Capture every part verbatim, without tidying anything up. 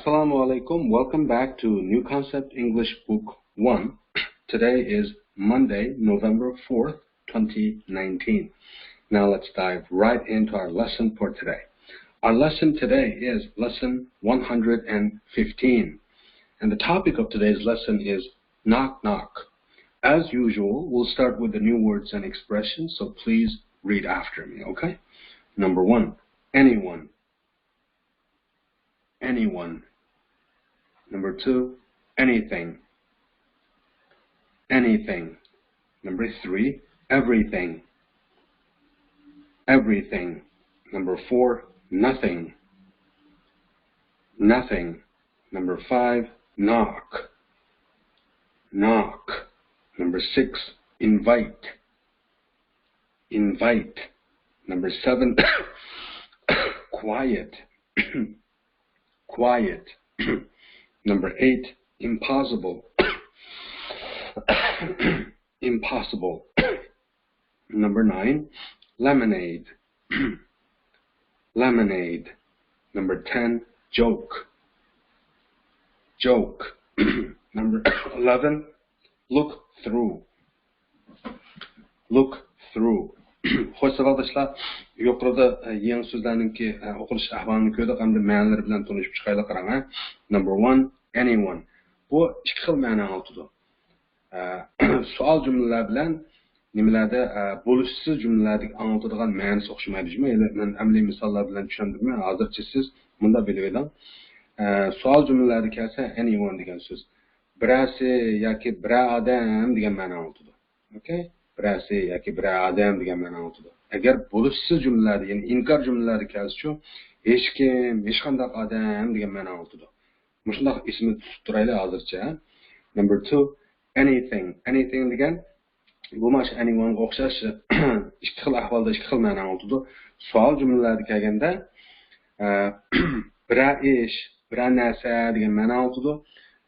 Assalamu alaikum. Welcome back to New Concept English Book one. Today is Monday, November fourth, twenty nineteen. Now let's dive right into our lesson for today. Our lesson today is lesson one hundred fifteen. And the topic of today's lesson is knock knock. As usual, we'll start with the new words and expressions, so please read after me, okay? Number one, anyone. Anyone. Number two, anything. Anything. Number three, everything. Everything. Number four, nothing. Nothing. Number five, knock. Knock. Number six, invite. Invite. Number seven, quiet. Quiet. Number eight, impossible. Impossible. Number nine, lemonade. Lemonade. Number ten, joke. Joke. Number eleven, look through. Look through. خوش، ساۋاقداشلار، يۇقىرىدا، ئە، يېڭى سۆزلەرنىڭكى، ئە، ئوقۇلۇش ئەھۋالىنى كۆردۇق، ئەمدى مەنىلىرى بىلەن تونۇشۇپ چىقايلى، قاراڭ، ھە. Number one, anyone. بۇ ئىككى خىل مەنە ئاڭلىتىدۇ. ئە، سوئال جۈملىلەر بىلەن نېمىلەردە، ئە، بولۇشسىز جۈملىلەردىكى ئاڭلىتىدىغان مەنىسى ئوخشىمايدۇ جۇمۇ. ھېلى مەن ئەمەلىي مىساللار بىلەن چۈشەندۈرىمەن. ھازىرچە سىز مۇنداق بىلىۋېلىڭ. ئە، سوئال جۈملىلەردە كەلسە، anyone دېگەن سۆز بىرەرسى ياكى بىرەر ئادەم دېگەن مەنە ئاڭلىتىدۇ. ئوكەي؟ بىرەرسى ياكى بىرەر ئادەم دېگەن مەنە ئاڭلىتىدۇ. ئەگەر بولۇشسىز جۈملىلەردە، يەنى ئىنكار جۈملىلەردە كەلسىچۇ، ھېچكىم، ھېچقانداق ئادەم دېگەن مەنە ئاڭلىتىدۇ. مۇشۇنداق ئېسىمىزدە تۇتۇپ تۇرايلى ھازىرچە. Number two, anything. Anything دېگەن بۇ مانا شۇ anyone غا ئوخشاش ئىككى خىل ئەھۋالدا ئىككى خىل مەنە ئاڭلىتىدۇ. سوئال جۈملىلەردە كەلگەندە، ئە، بىرەر ئىش، بىرەر نەرسە دېگەن مەنە ئاڭلىتىدۇ.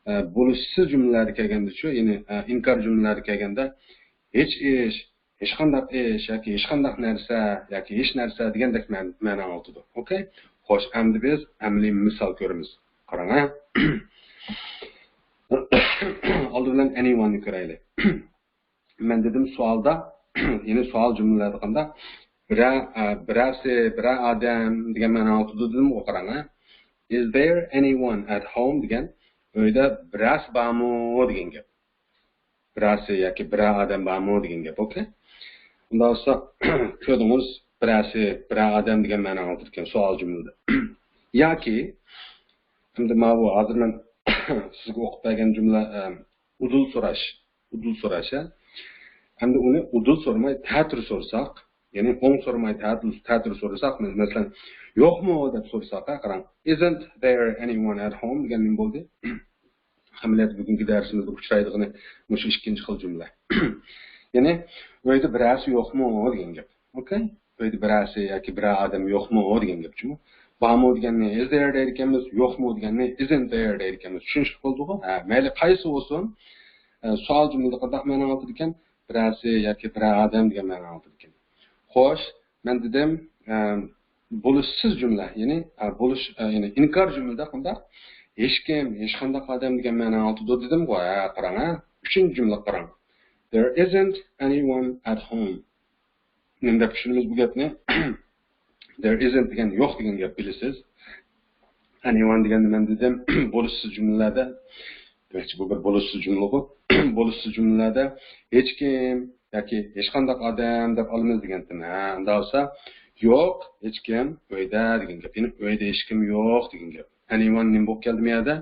ئە، بولۇشسىز جۈملىلەردە كەلگەندىچۇ، يەنى، ئە، ئىنكار جۈملىلەردە كەلگەندە، ھېچ ئىش، ھېچقانداق ئىش ياكى ھېچقانداق نەرسە ياكى ھېچ نەرسە دېگەندەك مەن-، مەنە ئاڭلىتىدۇ. ئوكەي؟ خوش، ئەمدى بىز ئەمەلىي مىسال كۆرىمىز. قاراڭ، ھە. ئالدى بىلەن anyone نى كۆرەيلى. مەن دېدىم سوئالدا، يەنى سوئال جۈملىلەردە قانداق؟ بىرەر، ئە، بىرەرسى، بىرەر ئادەم دېگەن مەنە ئاڭلىتىدۇ دېدىمغۇ، قاراڭ، ھە. Is there anyone at home دېگەن، ئۆيدە بىرەرسى بارمۇ دېگەن گەپ. بىرەرسى ياكى بىرەر ئادەم بارمۇ دېگەن گەپ، ئوكەي؟ ئۇنداق بولسا، كۆردىڭىز، بىرەرسى، بىرەر ئادەم دېگەن مەنە ئاڭلىتىدىكەن سوئال جۈملىدە. ياكى، ئەمدى ماۋۇ ھازىر مەن سىزگە ئوقۇپ بەرگەن جۈملە، ئە، ئۇدۇل سوراش. ئۇدۇل سوراش، ھە؟ ئەمدى ئۇنى ئۇدۇل سورىماي، تەتۈر سورىساق، يەنى ئوڭ سورىماي، تەتۈر، تەتۈر سورىساق، مەسىلەن، يوقمۇ دەپ سورىساق، ھە، قاراڭ. Isn't there anyone at home دېگەن نېمە بولدى؟ ئەمەلىيەتتە بۈگۈنكى دەرسىمىزدە ئۇچرايدىغىنى مۇشۇ ئىككىنچى خىل جۈملە. يەنى، ئۆيدە بىرەرسى يوقمۇ دېگەن گەپ. ئوكەي؟ ئۆيدە بىرەرسى ياكى بىرەر ئادەم يوقمۇ دېگەن گەپ جۇمۇ. بارمۇ دېگەننى is there دەيدىكەنمىز، يوقمۇ دېگەننى isn't there دەيدىكەنمىز. چۈشىنىشلىك بولدىغۇ؟ ھە، مەيلى قايسى بولسۇن، ئە، سوئال جۈملىدە قانداق مەنە ئاڭلىتىدىكەن؟ بىرەرسى ياكى بىرەر ئادەم دېگەن مەنە ئاڭلىتىدىكەن. خوش، مەن دېدىم، ئە، بولۇشسىز جۈملە، يەنى، ئە، بولۇش، ئە، يەنى ئىنكار جۈملىدە قانداق؟ ھېچكىم، ھېچقانداق ئادەم دېگەن مەنە ئاڭلىتىدۇ دېدىمغۇ. ھە، قاراڭ، ھە. ئۈچىنچى جۈملىگە قاراڭ. There isn't anyone at home. نېمە دەپ چۈشىنىمىز بۇ گەپنى؟ There isn't دېگەن يوق دېگەن گەپ، بىلىسىز. Anyone دېگەننى مەن دېدىم، بولۇشسىز جۈملىلەردە. دېمەكچى، بۇ بىر بولۇشسىز جۈملىغۇ. بولۇشسىز جۈملىلەردە ھېچكىم ياكى ھېچقانداق ئادەم دەپ ئالىمىز دېگەنتىم. ھە، ئۇنداق بولسا، يوق، ھېچكىم ئۆيدە دېگەن گەپ. يەنى ئۆيدە ھېچكىم يوق دېگەن گەپ. Anyone نېمە بولۇپ كەلدى بۇ يەردە؟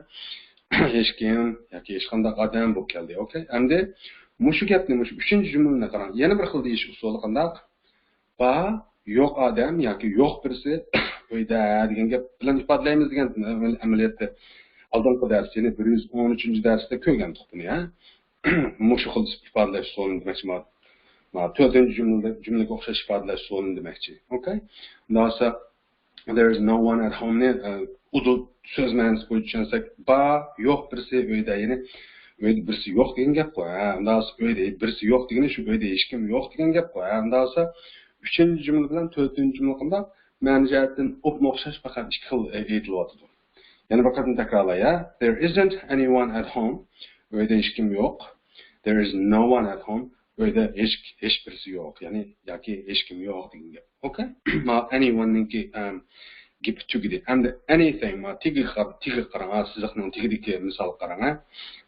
ھېچكىم ياكى ھېچقانداق ئادەم بولۇپ كەلدى. ئوكەي. ئەمدى مۇشۇ گەپنى، مۇشۇ ئۈچىنچى جۈملىنى قاراڭ. يەنە بىر خىل دېيىش ئۇسۇلى قانداق؟ بار، يوق ئادەم ياكى يوق بىرسى ئۆيدە دېگەن گەپ بىلەن ئىپادىلەيمىز دېگەن ئەمەلىيەتتە ئالدىنقى دەرس، يەنى بىر يۈز ئون ئۈچىنچى دەرستە كۆرگەنتۇق بۇنى، ھە؟ مۇشۇ خىل ئىپادىلەش ئۇسۇلىنى دېمەكچى، ما-، ما-، تۆتىنچى جۈملىدە، جۈملىگە ئوخشاش ئىپادىلەش ئۇسۇلىنى دېمەكچى. ئوكەي؟ ئۇنداق بولسا، There is no one at home نى، ئە، ئۇدۇل سۆز مەنىسى بويىچە چۈشەنسەك، بار، يوق بىرسى ئۆيدە، يەنى ئۆيدە بىرسى يوق دېگەن گەپقۇ. ھە، ئۇنداق بولسا ئۆيدە بىرسى يوق دېگىنى شۇ ئۆيدە ھېچكىم يوق دېگەن گەپقۇ. ھە، ئۇنداق بولسا ئۈچىنچى جۈملە بىلەن تۆتىنچى جۈملە قانداق؟ مەنە جەھەتتىن ئوپمۇ ئوخشاش، پەقەت ئىككى خىل، ئە، ئېيتىلىۋاتىدۇ. يەنە بىر قېتىم تەكرارلاي، يا. There isn't anyone at home. ئۆيدە ھېچكىم يوق. There is no one at home. ئۆيدە ھېچ، ھېچ بىرسى يوق. يەنى ياكى ھېچكىم يوق دېگەن گەپ. ئوكەي؟ ما anyone نىڭكى، ئەم، گېپى تۈگىدى. ئەمدى anything، ما تېگىگە قار-، تېگىگە قاراڭ، ھا، سىزىقنىڭ تېگىدىكى مىسالغا قاراڭ، ھا.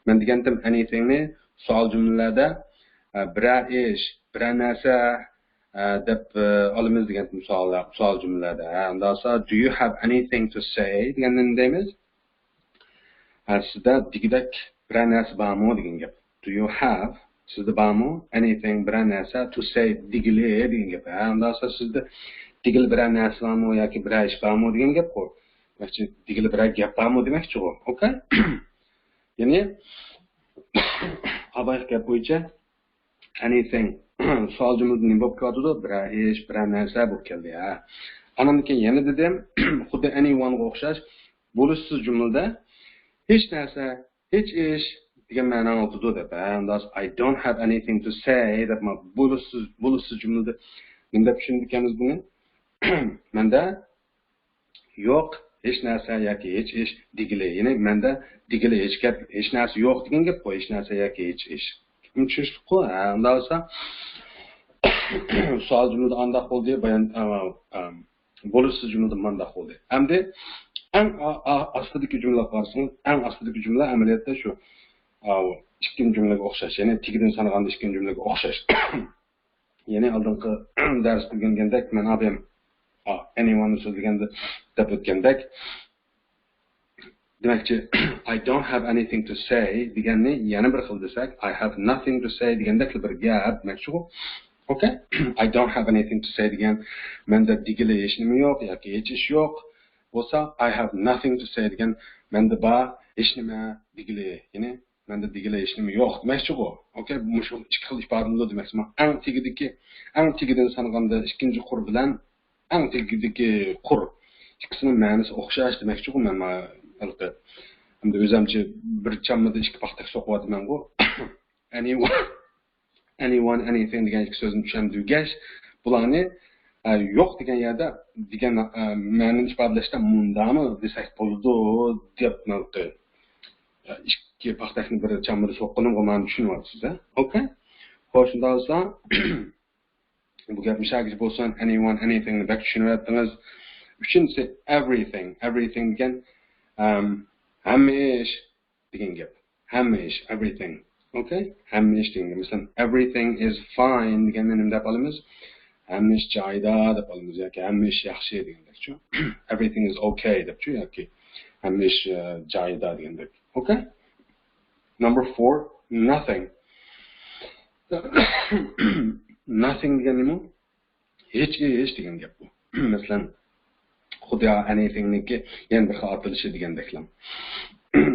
مەن دېگەنتىم anything نى سوئال جۈملىلەردە، ئە، بىرەر ئىش، بىرەر نەرسە، ئە، دەپ، ئە، ئالىمىز دېگەنتىم سوئال، سوئال جۈملىلەردە. ھە، ئۇنداق بولسا، do you have anything to say دېگەندە نېمە دەيمىز؟ ھە، سىزدە دېگۈدەك بىرەر نەرسە بارمۇ دېگەن گەپ. Do you have، سىزدە بارمۇ، anything، بىرەر نەرسە، to say، دېگىلى دېگەن گەپ. ھە، ئۇنداق بولسا سىزدە دېگىلى بىرەر نەرسە بارمۇ ياكى بىرەر ئىش بارمۇ دېگەن گەپقۇ. دېمەكچى، دېگىلى بىرەر گەپ بارمۇ دېمەكچىغۇ. ئوكەي؟ يەنى، ئاۋۋالقى گەپ بويىچە، anything سوئال جۈملىدە نېمە بولۇپ كېلىۋاتىدۇ؟ بىرەر ئىش، بىرەر نەرسە بولۇپ كەلدى، ھە. ئانان كېيىن يەنە دېدىم، خۇددى anyone غا ئوخشاش، بولۇشسىز جۈملىدە ھېچ نەرسە، ھېچ ئىش دېگەن مەنانى ئاڭلىتىدۇ دەپ. ھە، ئۇنداق I don't have anything to say دەپ، ما بولۇشسىز، بولۇشسىز جۈملىدە نېمە دەپ چۈشىنىدىكەنمىز بۇنى؟ مەندە يوق ھېچ نەرسە ياكى ھېچ ئىش دېگىلى. يەنى مەندە دېگىلى ھېچ گەپ، ھېچ نەرسە يوق دېگەن گەپقۇ، ھېچ نەرسە ياكى ھېچ ئىش. گېپىم چۈشۈنۈشلۈكقۇ؟ ھە، ئۇنداق بولسا سوئال جۈملىدە ئانداق بولدى، بايان، ئا، ئا، بولۇشسىز جۈملىدە مانداق بولدى. ئەمدى ئەڭ ئا-، ئا-، ئاستىدىكى جۈملىگە قارىسىڭىز، ئەڭ ئاستىدىكى جۈملە ئەمەلىيەتتە شۇ، ئا، ئىككىنچى جۈملىگە ئوخشاش، يەنى تېگىدىن سانىغاندا ئىككىنچى جۈملىگە ئوخشاش. يەنى ئالدىنقى دەرستە ئۆگەنگەندەك، مەن ئابىم، ئا، anyone نى سۆزلىگەندە دەپ ئۆتكەندەك، دېمەكچى، I don't have anything to say دېگەننى يەنە بىر خىل دېسەك، I have nothing to say دېگەندەكلا بىر گەپ دېمەكچىغۇ. ئوكەي؟ I don't have anything to say دېگەن مەندە دېگىلى ھېچ نېمە يوق ياكى ھېچ ئىش يوق بولسا، I have nothing to say دېگەن مەندە بار ھېچ نېمە دېگىلى، يەنى مەندە دېگىلى ھېچنېمە يوق دېمەكچىغۇ. ئوكەي، مۇشۇ ئىككى خىل ئىپادىلىنىدۇ دېمەكچىمەن. ئەڭ تېگىدىكى، ئەڭ تېگىدىن سانىغاندا ئىككىنچى قۇر بىلەن ئەڭ تېگىدىكى قۇر ئىككىسىنىڭ مەنىسى ئوخشاش دېمەكچىغۇ. مەن ما-، ھېلىقى، ئەمدى ئۆزەمچە بىر چاممىدا ئىككى پاختەك سوقۇۋاتىمەنغۇ. Anyone، anyone، anything دېگەن ئىككى سۆزنى چۈشەندۈرگەچ، بۇلارنى، ئە، يوق دېگەن يەردە دېگەن، ئە، مەنىنى ئىپادىلەشتە مۇنداقمۇ دېسەك بولىدۇ دەپ، ھېلىقى، ئىككى پاختەكنى بىر چاممىدا سوققىنىمغا مانا چۈشىنىۋاتىسىز، ھە؟ ئوكەي؟ خوش، شۇنداق بولسا، بۇ گەپ مۇشۇ يەرگىچە بولسۇن، anyone، anything نى بەك چۈشىنىۋەتتىڭىز. ئۈچىنچىسى، everything. Everything دېگەن، ئەم، ھەممە ئىش دېگەن گەپ. ھەممە ئىش، everything. ئوكەي؟ ھەممە ئىش دېگەن گەپ. مەسىلەن، everything is fine دېگەندە نېمە دەپ ئالىمىز؟ ھەممە ئىش جايىدا دەپ ئالىمىز ياكى ھەممە ئىش ياخشى دېگەندەكچۇ. Everything is okay دەپچۇ ياكى ھەممە ئىش، ئە، جايىدا دېگەندەك. ئوكەي؟ Number four، nothing. Nothing دېگەن نېمە؟ ھېچ ئىش دېگەن گەپ بۇ. مەسىلەن، خۇددى anything نىڭكى يەنە بىر خىل ئاتىلىشى دېگەندەكلا.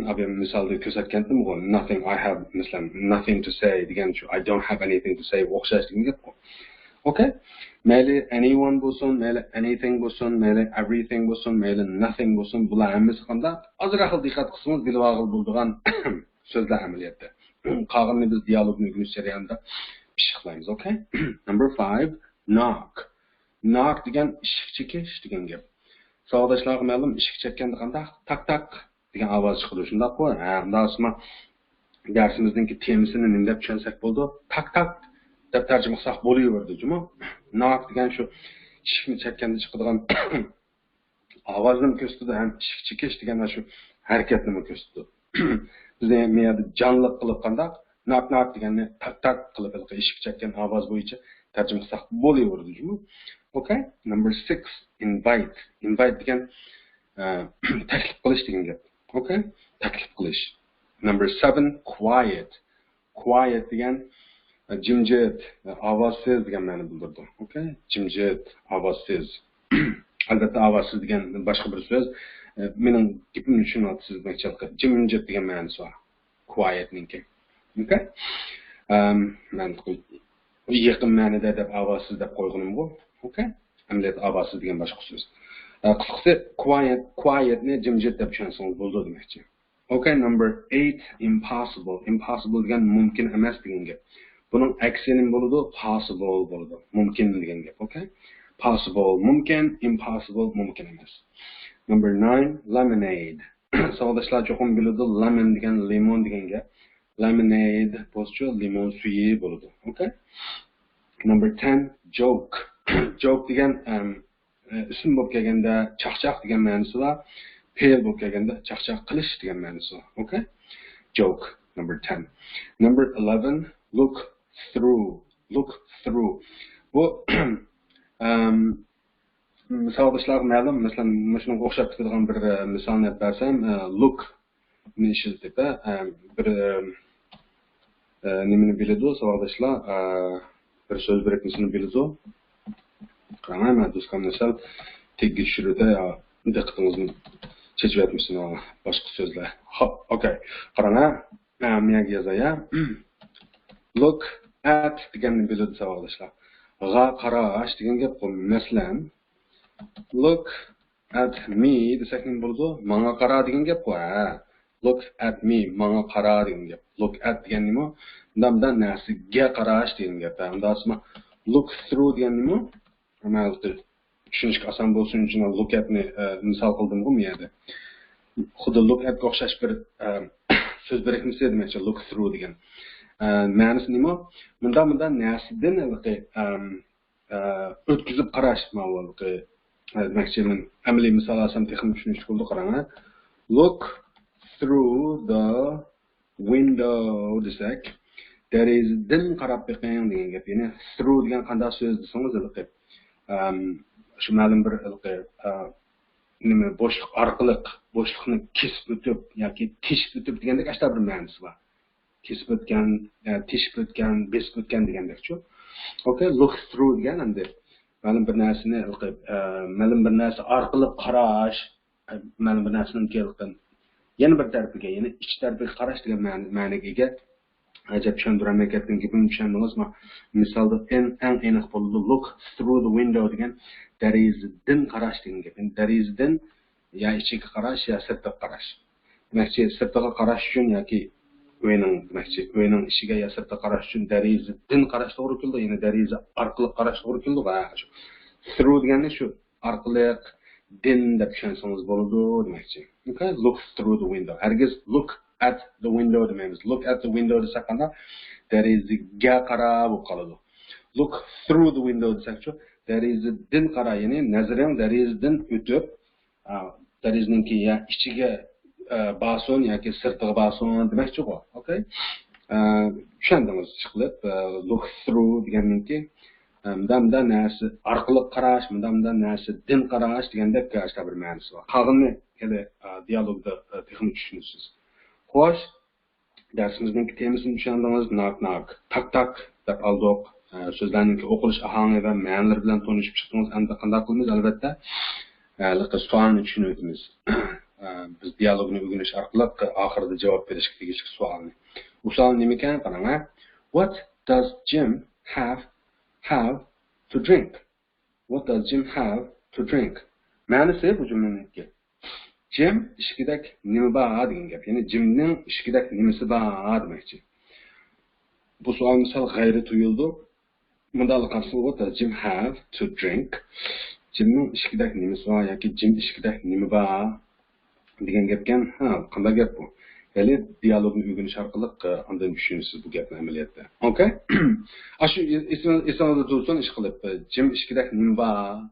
ئابىم مىسالدا كۆرسەتكەنتىمغۇ، nothing، I have، مەسىلەن، nothing to say دېگەن شۇ، I don't have anything to say ئوخشاش دېگەن گەپقۇ. ئوكەي؟ مەيلى anyone بولسۇن، مەيلى anything بولسۇن، مەيلى everything بولسۇن، مەيلى nothing بولسۇن، بۇلار ھەممىسى قانداق؟ ئازراق دىققەت قىلسىڭىز بىلىۋالغىلى بولىدىغان سۆزلەر ئەمەلىيەتتە. قالغىنىنى بىز دىيالوگنى ئۆگىنىش جەريانىدا پىششىقلايمىز، ئوكەي؟ Number five، knock. Knock دېگەن ئىشىك چېكىش دېگەن گەپ. ساۋاقداشلارغا مەلۇم، ئىشىك چەككەندە قانداق تاك تاك دېگەن ئاۋاز چىقىدۇ، شۇنداققۇ؟ ھە، ئۇنداق بولسىمۇ دەرسىمىزنىڭكى تېمىسىنى نېمە دەپ چۈشەنسەك بولىدۇ؟ تاك تاك دەپ تەرجىمە قىلساق بولۇۋېرىدۇ جۇمۇ. Knock دېگەن شۇ ئىشىكنى چەككەندە چىقىدىغان ئاۋازنىمۇ كۆرسىتىدۇ ھەم ئىشىك چېكىش دېگەن شۇ ھەرىكەتنىمۇ كۆرسىتىدۇ. بىز مۇ يەردە جانلىق قىلىپ قانداق ناك ناك دېگەننى تاك تاك قىلىپ ھېلىقى ئىشىك چەككەن ئاۋاز بويىچە تەرجىمە قىلساق بولۇۋېرىدۇ جۇمۇ. ئوكەي. Number six، invite. Invite دېگەن، ئە، تەكلىپ قىلىش دېگەن گەپ. ئوكەي. تەكلىپ قىلىش. Number seven، quiet. Quiet دېگەن، ئە، جىمجىت، ئە، ئاۋازسىز دېگەن مەنىنى بىلدۈرىدۇ. ئوكەي؟ جىمجىت، ئاۋازسىز. ئەلۋەتتە، ئاۋازسىز دېگەن باشقا بىر سۆز. ئە، مېنىڭ گېپىمنى چۈشىنىۋاتىسىز دېمەكچى. جىمجىت دېگەن مەنىسى بار. Quiet نىڭكى. ئوكەي؟ ئەم، مەن يېقىن مەنىدە دەپ ئاۋازسىز دەپ قويغىنىمغۇ. ئوكەي؟ ئەمەلىيەتتە ئاۋازسىز دېگەن باشقا سۆز. ئە، قىسقىسى، quiet، quiet نى جىمجىت دەپ چۈشەنسىڭىز بولىدۇ دېمەكچى. ئوكەي، number eight، impossible. Impossible دېگەن مۇمكىن ئەمەس دېگەن گەپ. بۇنىڭ ئەكسى نېمە بولىدۇ؟ Possible بولىدۇ. مۇمكىن دېگەن گەپ، ئوكەي؟ Possible، مۇمكىن، impossible، مۇمكىن ئەمەس. Number nine، lemonade. ساۋاقداشلار چوقۇم بىلىدۇ، لېمون دېگەن لىمون دېگەن گەپ. Lemonade بولسىچۇ لىمون سۈيى بولىدۇ. Okay. Number ten, joke. Joke دېگەن ئىسىم بولۇپ كەلگەندە چاقچاق دېگەن مەنىسى بار. پېئىل بولۇپ كەلگەندە چاقچاق قىلىش دېگەن مەنىسى بار. Okay. Joke. Number ten. Number eleven, look through. Look through. بۇ ساۋاقداشلارغا مەلۇم، مەسىلەن، مۇشۇنىڭغا ئوخشاپ كېتىدىغان بىر مىسالنى ئېلىپ بەرسەم، look نى ئىشلىتىپ، بىر نېمىنى بىلىدۇ ساۋاقداشلار؟ بىر سۆز بىرىكمىسىنى بىلىدۇ. قاراڭ، مەن دوسكامنى سەل تېگىگە چۈشۈرۈۋېتەي، دىققىتىڭىزنى چېچىۋەتمىسۇن باشقا سۆزلەر. خوپ، okay. قاراڭ، مەن يەرگە يازاي. Look at دېگەننى بىلىدۇ ساۋاقداشلار. غا قاراش دېگەن گەپقۇ. مەسىلەن، look at me دېسەك نېمە بولىدۇ؟ ماڭا قارا دېگەن گەپقۇ، ھە. Look at me، ماڭا قارا دېگەن گەپ. Look at دېگەن نېمە؟ مۇنداق، مۇنداق نەرسىگە قاراش دېگەن گەپ. ھە، ئۇنداق ئەمەسمۇ؟ Look through دېگەن نېمە؟ مەن چۈشىنىشكە ئاسان بولسۇن ئۈچۈن look at نى مىسال قىلدىمغۇ بۇ يەردە. خۇددى look at قا ئوخشاش بىر سۆز بىرىكمىسى دېمەكچى، look through دېگەن. مەنىسى نېمە؟ مۇنداق، مۇنداق نەرسىدىن ھېلىقى ئۆتكۈزۈپ قاراش ماۋۇ، دېمەكچى، مەن ئەمەلىي مىسال ئالسام تېخىمۇ چۈشىنىشلىك بولىدۇ، قاراڭ. Look through the window دېسەك، دېرىزىدىن قاراپ بېقىڭ دېگەن گەپ. يەنى through دېگەن قانداق سۆز دېسىڭىز، ھېلىقى شۇ مەلۇم بىر ھېلىقى نېمە، بوشلۇق ئارقىلىق، بوشلۇقنى كېسىپ ئۆتۈپ ياكى تېشىپ ئۆتۈپ دېگەندەك ئاشۇنداق بىر مەنىسى بار. كېسىپ ئۆتكەن، تېشىپ ئۆتكەن، بېسىپ ئۆتكەن دېگەندەكچۇ. Okay، look through دېگەن ئەمدى مەلۇم بىر نەرسىنى، مەلۇم بىر نەرسە ئارقىلىق قاراش، مەلۇم بىر نەرسىنىڭ يەنە بىر تەرىپىگە، يەنى ئىچ تەرىپىگە قاراش دېگەن مەنىگە ئىگە. ئەجەب چۈشەندۈرەلمەي كەتتىم، گېپىمنى چۈشەندىڭىزمۇ؟ مىسالدا ئەڭ، ئەڭ ئېنىق بولىدۇ. Look through the window دېگەن دېرىزىدىن قاراش دېگەن گەپ. يەنى دېرىزىدىن يا ئىچىگە قاراش، يا سىرتىغا قاراش. دېمەكچى، سىرتىغا قاراش ئۈچۈن ياكى ئۆينىڭ، دېمەكچى، ئۆينىڭ ئىچىگە يا سىرتىغا قاراش ئۈچۈن دېرىزىدىن قاراش توغرا كېلىدۇ، يەنى دېرىزە ئارقىلىق قاراش توغرا كېلىدۇ. ھە، شۇ. Through دېگەننى شۇ ئارقىلىق، دىن دەپ چۈشەنسىڭىز بولىدۇ دېمەكچى. Okay، look through the window. ھەرگىز look at the window دېمەيمىز. Look at the window دېسەك قانداق؟ دېرىزىگە قارا بولۇپ قالىدۇ. Look through the window دېسەكچۇ، دېرىزىدىن قارا، يەنى نەزىرىڭ دېرىزىدىن ئۆتۈپ، دېرىزىنىڭكى يا ئىچىگە بارسۇن ياكى سىرتىغا بارسۇن دېمەكچىغۇ. Okay. چۈشەندىڭىز ئىشقىلىپ، look through دېگەننىڭكى مۇنداق، مۇنداق نەرسە ئارقىلىق قاراش، مۇنداق، مۇنداق نەرسىدىن قاراش دېگەندەك ئاشۇنداق بىر مەنىسى بار. قالغىنىنى ھېلى دىيالوگدا تېخىمۇ چۈشىنىسىز. خوش، دەرسىمىزنىڭ تېمىسىنى چۈشەندىڭىز، ناك ناك، تاك تاك دەپ ئالدۇق. سۆزلەرنىڭكى ئوقۇلۇش ئاھاڭى ۋە مەنىلىرى بىلەن تونۇشۇپ چىقتىڭىز. ئەمدى قانداق قىلىمىز؟ ئەلۋەتتە، ھېلىقى سوئالنى چۈشىنىۋېتىمىز. بىز دىيالوگنى ئۆگىنىش ئارقىلىق ئاخىرىدا جاۋاب بېرىشكە تېگىشلىك سوئالنى. ئۇ سوئال نېمىكەن؟ قاراڭ، ھە. What does Jim have, have to drink? What does Jim have to drink? مەنىسى بۇ جۈملىنىڭكى. جىم ئىچكىدەك نېمە بار دېگەن گەپ. يەنى جىمنىڭ ئىچكىدەك نېمىسى بار دېمەكچى. بۇ سوئالمۇ سەل غەيرىي تۇيۇلىدۇ. مۇنداقلا قارىسىڭىز، what does Jim have to drink? جىمنىڭ ئىچكىدەك نېمىسى بار ياكى جىم ئىچكىدەك نېمە بار دېگەن گەپكەن. ھە، قانداق گەپ بۇ؟ ھېلى دىيالوگنى ئۆگىنىش ئارقىلىق ئاندىن چۈشىنىسىز بۇ گەپنى ئەمەلىيەتتە. Okay. ئاشۇ ئېسىڭىزدە تۇرسۇن، ئىشقىلىپ، جىم ئىچكىدەك نېمە بار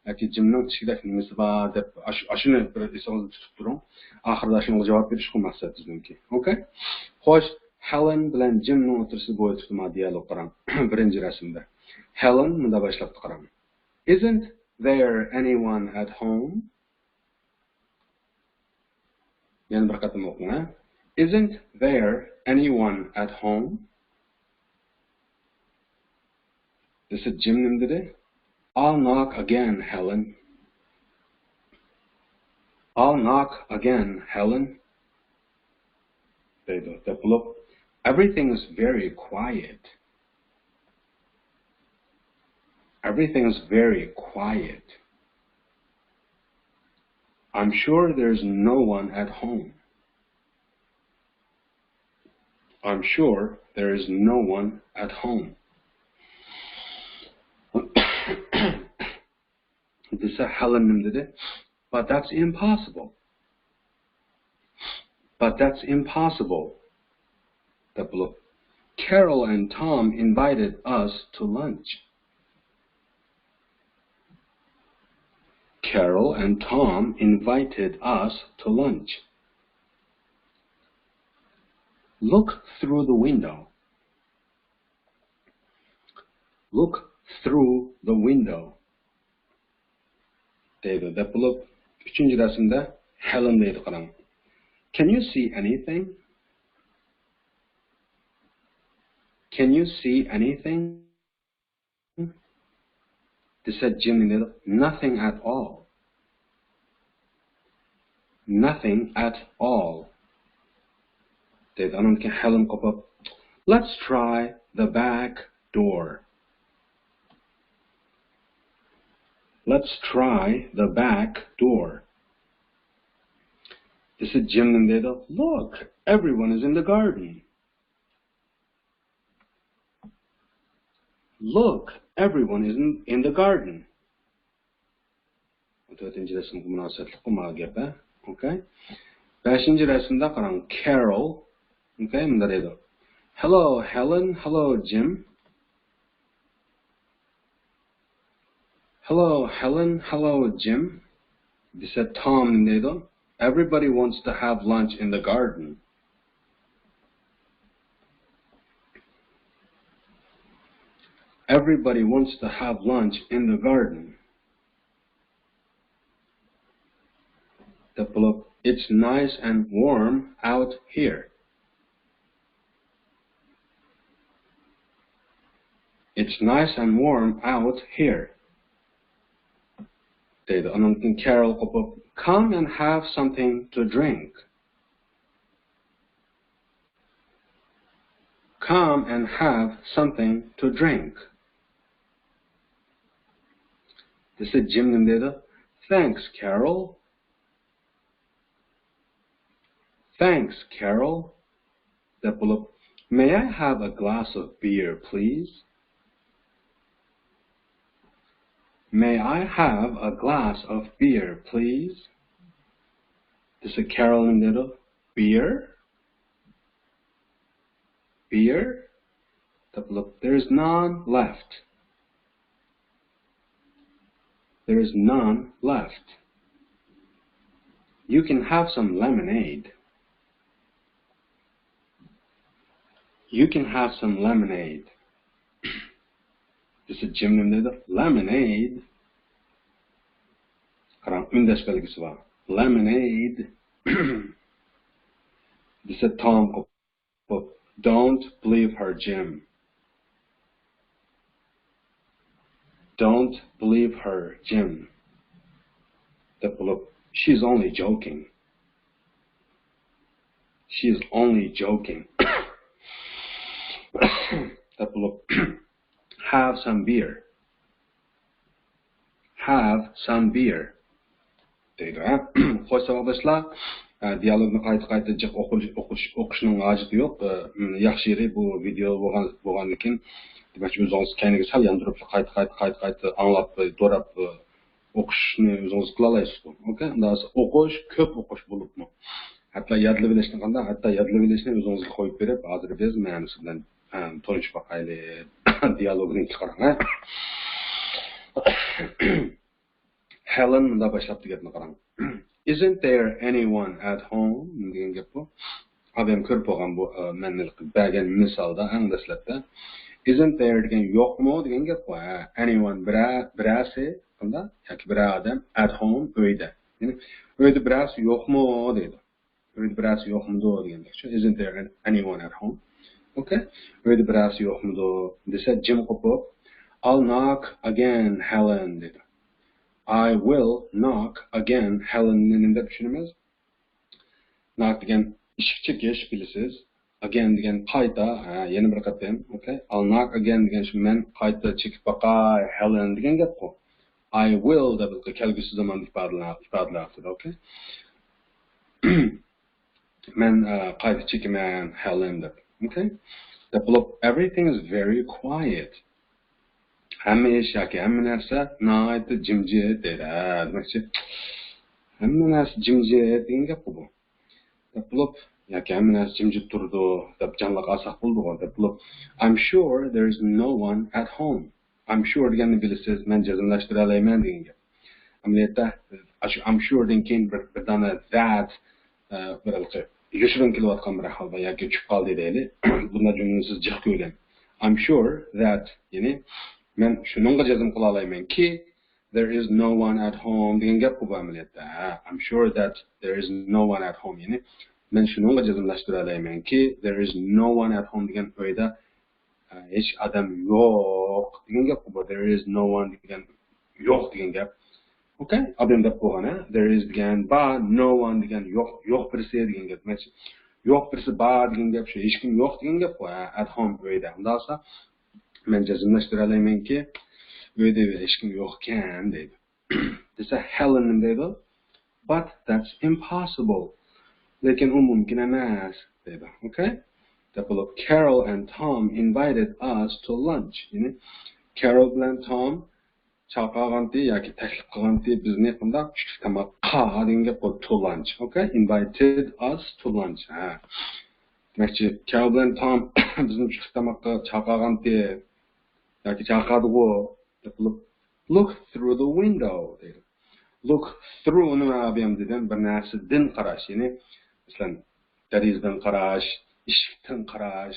ياكى جىمنىڭ ئىچكىدەك نېمىسى بار دەپ، ئاشۇ، ئاشۇنى بىر ئېسىڭىزدە تۇتۇپ تۇرۇڭ. ئاخىرىدا شۇنىڭغا جاۋاب بېرىشقۇ مەقسەت بىزنىڭكى. Okay. خوش، ھېلېن بىلەن جىمنىڭ ئوتتۇرىسىدا بولۇۋېتىپتۇ مانا دىيالوگ، قاراڭ. بىرىنچى رەسىمدە. ھېلېن مۇنداق باشلاپتۇ، قاراڭ. Isn't there anyone at home? يەنە بىر قېتىم ئوقۇڭ، ھە. Isn't there anyone at home? دېسە جىم نېمە دېدى؟ I'll knock again, Helen. I'll knock again, Helen. دەيدۇ. دەپ بولۇپ، everything's very quiet. Everything's very quiet. I'm sure there's no one at home. I'm sure there is no one at home. دېسە، ھېلېن نېمە دېدى؟ But that's impossible. But that's impossible. دەپ بولۇپ. Carol and Tom invited us to lunch. Carol and Tom invited us to lunch. Look through the window. Look through the window. دەيدۇ. دەپ بولۇپ، ئۈچىنچى رەسىمدە ھېلېن دەيدۇ، قاراڭ. Can you see anything? Can you see anything? دېسە، جىم نېمە دەيدۇ؟ Nothing at all. Nothing at all. دەيدۇ. ئاندىن كېيىن ھېلېن قوپۇپ، Let's try the back door. Let's try the back door. دېسە، جىم نېمە دەيدۇ؟ Look, everyone is in the garden. Look, everyone is in, in the garden. تۆتىنچى رەسىمگە مۇناسىۋەتلىك بۇ ماۋۇ گەپ، ھە؟ ئوكەي. بەشىنچى رەسىمدە قاراڭ، كارول. ئوكەي، مۇنداق دەيدۇ. Hello, Helen. Hello, Jim. Hello, Helen. Hello, Jim. دېسە، تام نېمە دەيدۇ؟ Everybody wants to have lunch in the garden. Everybody wants to have lunch in the garden. دەپ بولۇپ، It's nice and warm out here. It's nice and warm out here. دەيدۇ. ئاندىن كېيىن كارول قوپۇپ، Come and have something to drink. Come and have something to drink. دېسە، جىم نېمە دەيدۇ؟ Thanks, Carol. Thanks, Carol. دەپ بولۇپ، May I have a glass of beer, please? May I have a glass of beer, please? دېسە، كارول نېمە دەيدۇ؟ Beer? Beer? دەپ بولۇپ، There is none left. There is none left. You can have some lemonade. You can have some lemonade. دېسە، جىم نېمە دەيدۇ؟ Lemonade. قاراڭ، ئۈندەش بەلگىسى بار. Lemonade. دېسە، تام قوپۇپ، Don't believe her, Jim. Don't believe her, Jim. دەپ بولۇپ، She's only joking. She's only joking. دەپ بولۇپ، Have some beer. Have some beer. دەيدۇ، ھە؟ خوش، ساۋاقداشلار. ئە، دىيالوگنى قايتا-قايتا جىق ئوقۇش، ئوقۇش، ئوقۇشنىڭ ھاجىتى يوق. ئە، ياخشى يېرى، بۇ ۋىدېئو بولغان، بولغاندىكىن، دېمەكچى، ئۆزىڭىز كەينىگە سەل ياندۇرۇپ، قايتا، قايتا، قايتا، قايتا ئاڭلاپ، دوراپ، ئە، ئوقۇشنى ئۆزىڭىز قىلالايسىزغۇ. ئوكەي؟ ئۇنداق بولسا ئوقۇش، كۆپ ئوقۇش بولۇپمۇ. ھەتتا يادلىۋېلىشنى قانداق؟ ھەتتا يادلىۋېلىشنى ئۆزىڭىزگە قويۇپ بېرىپ، ھازىر بىز مەنىسى بىلەن، ئە، تونۇشۇپ باقايلى. دىيالوگنىڭكى قاراڭ، ھە؟ ھېلېن مۇنداق باشلاپتۇ گەپنى، قاراڭ. Isn't there anyone at home? دېگەن گەپ بۇ. ئادەم كۆرۈپ بولغان بۇ، ئە، مەن بەرگەن مىسالدا ئەڭ دەسلەپتە. Isn't there دېگەن يوقمۇ دېگەن گەپ بۇ. ھە، anyone بىرە-، بىرەرسى، قانداق؟ ياكى بىرەر ئادەم at home، ئۆيدە. يەنى ئۆيدە بىرەرسى يوقمۇ دەيدۇ. ئۆيدە بىرەرسى يوقمىدۇ دېگەندەك. Isn't there anyone at home? ئوكەي. ئۆيدە بىرەرسى يوقمىدۇ دېسە، جىم قوپۇپ، I'll knock again, Helen دېدى. I will knock again, Helen نى نېمە دەپ چۈشىنىمىز؟ Knock دېگەن ئىشىك چېكىش، بىلىسىز. Again دېگەن قايتا، ھە، يەنە بىر قېتىم. ئوكەي. I'll knock again دېگەن شۇ، مەن قايتا چېكىپ باقاي، Helen دېگەن گەپقۇ. I will دەپ كەلگۈسى زامان ئىپادىلە-، ئىپادىلەۋاتىدۇ. ئوكەي. مەن، ئە، قايتا چېكىمەن، ھېلېن دەپ. ئوكەي؟ دەپ بولۇپ، Everything is very quiet. ھەممە ئىش ياكى ھەممە نەرسە ناھايىتى جىمجىت دەيدۇ. ھە، دېمەكچى، ھەممە نەرسە جىمجىت دېگەن گەپقۇ بۇ. دەپ بولۇپ، ياكى ھەممە نەرسە جىمجىت تۇرىدۇ دەپ جانلىق ئالساق بولىدىغۇ دەپ بولۇپ، I'm sure there is no one at home. I'm sure دېگەننى بىلىسىز، مەن جەزملەشتۈرەلەيمەن دېگەن گەپ. ئەمەلىيەتتە ئاشۇ I'm sure دىن كېيىن بىر، بىر دانە that، ئە، بىر ھېلىقى يوشۇرۇن كېلىۋاتقان بىر ئەھۋال بار ياكى چۈشۈپ قالدى دەيلى. بۇنداق جۈملىنى سىز جىق كۆرگەن. I'm sure that، يەنى مەن شۇنىڭغا جەزم قىلالايمەنكى، there is no one at home دېگەن گەپقۇ بۇ ئەمەلىيەتتە. ھە، I'm sure that there is no one at home. يەنى مەن شۇنىڭغا جەزملەشتۈرەلەيمەنكى، there is no one at home دېگەن ئۆيدە، ھە، ھېچ ئادەم يوق دېگەن گەپقۇ بۇ. There is no one دېگەن يوق دېگەن گەپ. ئوكەي، ئادەم دەپ بولغان، ھە. There is دېگەن بار، no one دېگەن يوق، يوق بىرسى دېگەن گەپ. يوق بىرسى بار دېگەن گەپ شۇ، ھېچكىم يوق دېگەن گەپقۇ، ھە. At home ئۆيدە. ئۇنداق بولسا مەن جەزملەشتۈرەلەيمەنكى، ئۆيدە ھېچكىم يوقكەن دەيدۇ. دېسە، Helen نېمە دەيدۇ؟ But that's impossible. لېكىن ئۇ مۇمكىن ئەمەس دەيدۇ. ئوكەي؟ دەپ بولۇپ، Carol and Tom invited us to lunch. يەنى كارول بىلەن توم چاقىرغانتى ياكى تەكلىپ قىلغانتى بىزنى قانداق چۈشلۈك تاماققا دېگەن گەپ بۇ، to lunch. ئوكەي؟ Invited us to lunch. ھە. دېمەكچى، كارول بىلەن توم بىزنى چۈشلۈك تاماققا چاقىرغانتى ياكى چاقىردىغۇ دەپ بولۇپ، look through the window دەيدۇ. Look through نېمە ئابىيام دېدىم، بىر نەرسىدىن قاراش، يەنى مەسىلەن دېرىزىدىن قاراش، ئىشىكتىن قاراش،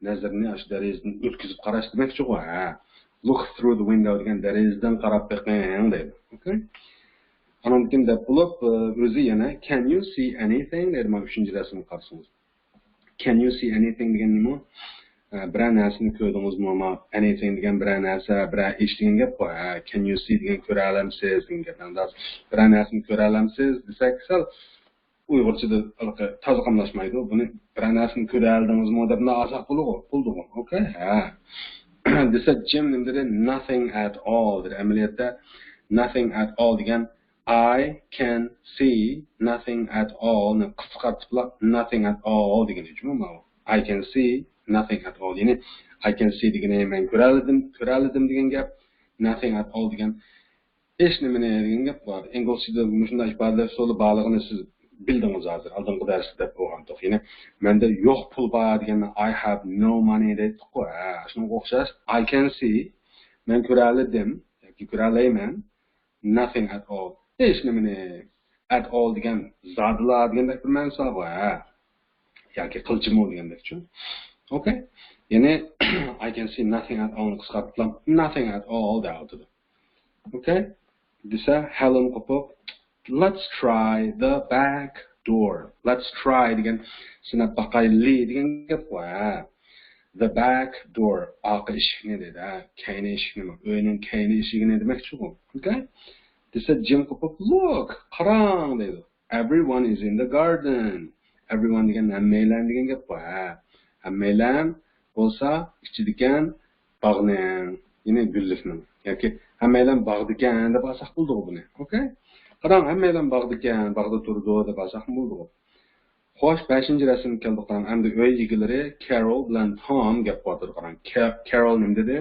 نەزىرىنى ئاشۇ دېرىزىدىن ئۆتكۈزۈپ قاراش دېمەكچىغۇ، ھە. Look through the window دېگەن دېرىزىدىن قاراپ بېقىڭ دەيدۇ. ئوكەي؟ ئانىڭدىن كېيىن دەپ بولۇپ، ئۆزى يەنە can you see anything دەيدۇ، مانا ئۈچىنچى رەسىمگە قارىسىڭىز. Can you see anything دېگەن نېمە؟ ئە، بىرەر نەرسىنى كۆردىڭىزمۇ؟ ما anything دېگەن بىرەر نەرسە، بىرەر ئىش دېگەن گەپ قوي. ھە، can you see دېگەن كۆرەلەمسىز دېگەن گەپ. ئەمدى بىرەر نەرسىنى كۆرەلەمسىز دېسەك، سەل ئۇيغۇرچىدا ھېلىقى تازا قاملاشمايدۇ. بۇنى بىرەر نەرسىنى كۆرەلدىڭىزمۇ دەپ ئالساق بولىدىغۇ، بولىدىغۇ. ئوكەي، ھە. دېسە جىم نېمە دېدى؟ Nothing at all دېدى. ئەمەلىيەتتە nothing at all دېگەن I can see nothing at all نى قىسقارتىپلا nothing at all دېگىنى جۇمۇ ماۋۇ. I can see nothing at all. يەنى I can see دېگىنى مەن كۆرەلىدىم، كۆرەلىدىم دېگەن گەپ. Nothing at all دېگەن ھېچ نېمىنى دېگەن گەپ بار. ئىنگلىزچىدا مۇشۇنداق ئىپادىلەش ئۇسۇلى بارلىقىنى سىز بىلدىڭىز ھازىر. ئالدىنقى دەرستە دەپ بولغانتۇق. يەنى مەندە يوق پۇل بار دېگەندە I have no money دەيتتۇققۇ. ھە، شۇنىڭغا ئوخشاش. I can see، مەن كۆرەلىدىم ياكى كۆرەلەيمەن. Nothing at all. ھېچ نېمىنى. At all دېگەن زادىلا دېگەندەك بىر مەنىسى بار. ھە. ياكى قىلچىمۇ دېگەندەكچۇ. ئوكەي. يەنى I can see nothing at all نى قىسقارتىپلا nothing at all دەۋاتىدۇ. ئوكەي. دېسە، ھېلېن قوپۇپ، let's try the back door. Let's try دېگەن سىناپ باقايلى دېگەن گەپ بۇ. ھە. The back door، ئارقا ئىشىكنى دەيدۇ، ھە، كەينى ئىشىكنى، ئۆينىڭ كەينى ئىشىكىنى دېمەكچىغۇ. ئوكەي؟ دېسە جىم قوپۇپ، look، قاراڭ دەيدۇ. Everyone is in the garden. Everyone دېگەن ھەممەيلەن دېگەن گەپ بۇ، ھە. ھەممەيلەن بولسا ئىچىدىكەن باغنىڭ، يەنى گۈللۈكنىڭ. ياكى ھەممەيلەن باغدىكەن دەپ ئالساق بولىدىغۇ بۇنى. ئوكەي؟ قاراڭ، ھەممەيلەن باغدىكەن، باغدا تۇرىدۇ دەپ ئالساقمۇ بولىدىغۇ. خوش، بەشىنچى رەسىمگە كەلدۇق، قاراڭ. ئەمدى ئۆي ئىگىلىرى كارول بىلەن توم گەپ قىلىۋاتىدۇ، قاراڭ. كا-، كارول نېمە دېدى؟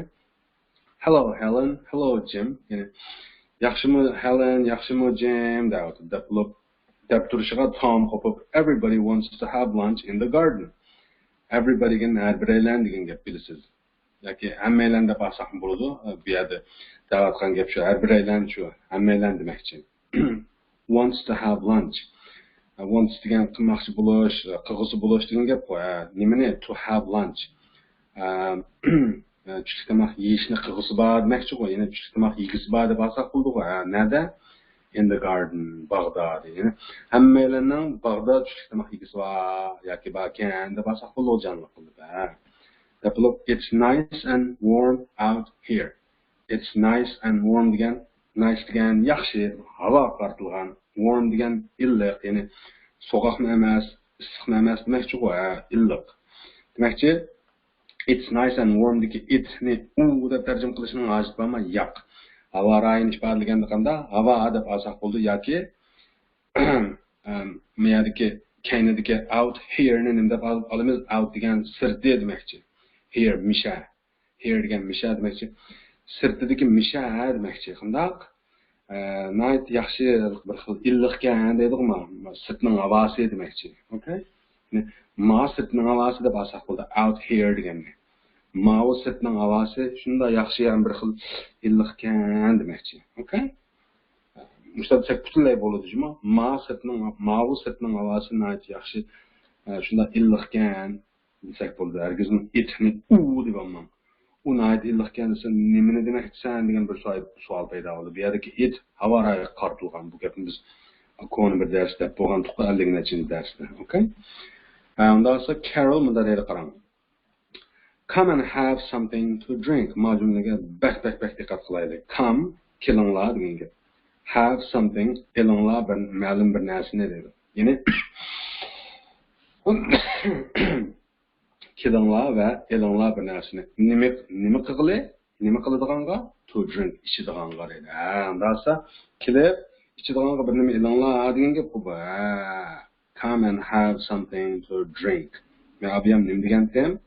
Hello, Helen. Hello, Jim. يەنى، ياخشىمۇ، ھېلېن؟ ياخشىمۇ، جىم؟ دەۋاتىدۇ. دەپ بولۇپ، دەپ تۇرۇشىغا توم قوپۇپ، everybody wants to have lunch in the garden. Everybody دېگەن ھەر بىرەيلەن دېگەن گەپ، بىلىسىز. ياكى ھەممەيلەن دەپ ئالساقمۇ بولىدۇ. بۇ يەردە دەۋاتقان گەپ شۇ، ھەر بىرەيلەن شۇ، ھەممەيلەن دېمەكچى. Wants to have lunch. Wants دېگەن قىلماقچى بولۇش، قىلغۇسى بولۇش دېگەن گەپقۇ. ھە، نېمىنى؟ To have lunch. ئە، چۈشلۈك تاماق يېيىشنى قىلغۇسى بار دېمەكچىغۇ. يەنى چۈشلۈك تاماق يېگۈسى بار دەپ ئالساق بولىدىغۇ. ھە، نەدە؟ In the garden، باغدا دېدى. يەنى ھەممەيلەننىڭ باغدا چۈشلۈك تاماق يېگۈسى بار ياكى باركەن دەپ ئالساق بولىدىغۇ جانلىق قىلىپ. ھە. دەپ بولۇپ، it's nice and warm out here. It's nice and warm دېگەن، nice دېگەن ياخشى، ھاۋا قارىتىلغان، warm دېگەن ئىللىق، يەنى سوغۇقمۇ ئەمەس، ئىسسىقمۇ ئەمەس دېمەكچىغۇ، ھە، ئىللىق. دېمەكچى، it's nice and warm دىكى it نى ئۇ دەپ تەرجىمە قىلىشنىڭ ھاجىتى بارمۇ؟ ياق. ھاۋا رايىنى ئىپادىلىگەندە قانداق؟ ھاۋا دەپ ئالساق بولىدۇ ياكى، ئەم، ما يەردىكى كەينىدىكى out here نى نېمە دەپ ئال-، ئالىمىز؟ Out دېگەن سىرتى دېمەكچى. Here، مىشە. Here دېگەن مىشە دېمەكچى. سىرتىدىكى مىشە دېمەكچى. قانداق؟ ئە، ناھايىتى ياخشى، بىر خىل ئىللىقكەن دەيدىغۇ، ما-، سىرتنىڭ ھاۋاسى دېمەكچى. ئوكەي؟ ما سىرتنىڭ ھاۋاسى دەپ ئالساق بولىدۇ، out here دېگەننى. ماۋۇ سىرتنىڭ ھاۋاسى شۇنداق ياخشى، يەنە بىر خىل ئىللىقكەن دېمەكچى. ئوكەي؟ مۇشۇنداق دېسەك پۈتۈنلەي بولىدۇ جۇمۇ. ما سىرتنىڭ، ماۋۇ سىرتنىڭ ھاۋاسى ناھايىتى ياخشى، ئە، شۇنداق ئىللىقكەن دېسەك بولىدۇ. ھەرگىزمۇ ئىتنى ئۇ دەپ ئالماڭ. ئۇ ناھايىتى ئىللىقكەن دېسە، نېمىنى دېمەكچىسەن دېگەن بىر سوئال، سوئال پەيدا بولىدۇ. بۇ يەردىكى ئىت ھاۋا رايىغا قارىتىلغان. بۇ گەپنى بىز كونا بىر دەرستە دەپ بولغانتۇق، ئەللىك نەچچىنچى دەرستە. ئوكەي؟ ھە، ئۇنداق بولسا كارول مۇنداق دەيدۇ، قاراڭ. Come and have something to drink. ما جۈملىگە بەك، بەك، بەك دىققەت قىلايلى. Come، كېلىڭلار دېگەن گەپ. Have something، ئېلىڭلار بىر، مەلۇم بىر نەرسىنى دەيدۇ. يەنى، كېلىڭلار ۋە ئېلىڭلار بىر نەرسىنى. نېمە، نېمە قىلغىلى؟ نېمە قىلىدىغانغا؟ To drink، ئىچىدىغانغا دەيدۇ. ھە، ئۇنداق بولسا، كېلىپ، ئىچىدىغانغا بىر نېمە ئېلىڭلار دېگەن گەپ بۇ. ھە. Come and have something to drink. مەن ئابىيام نېمە دېگەنتىم؟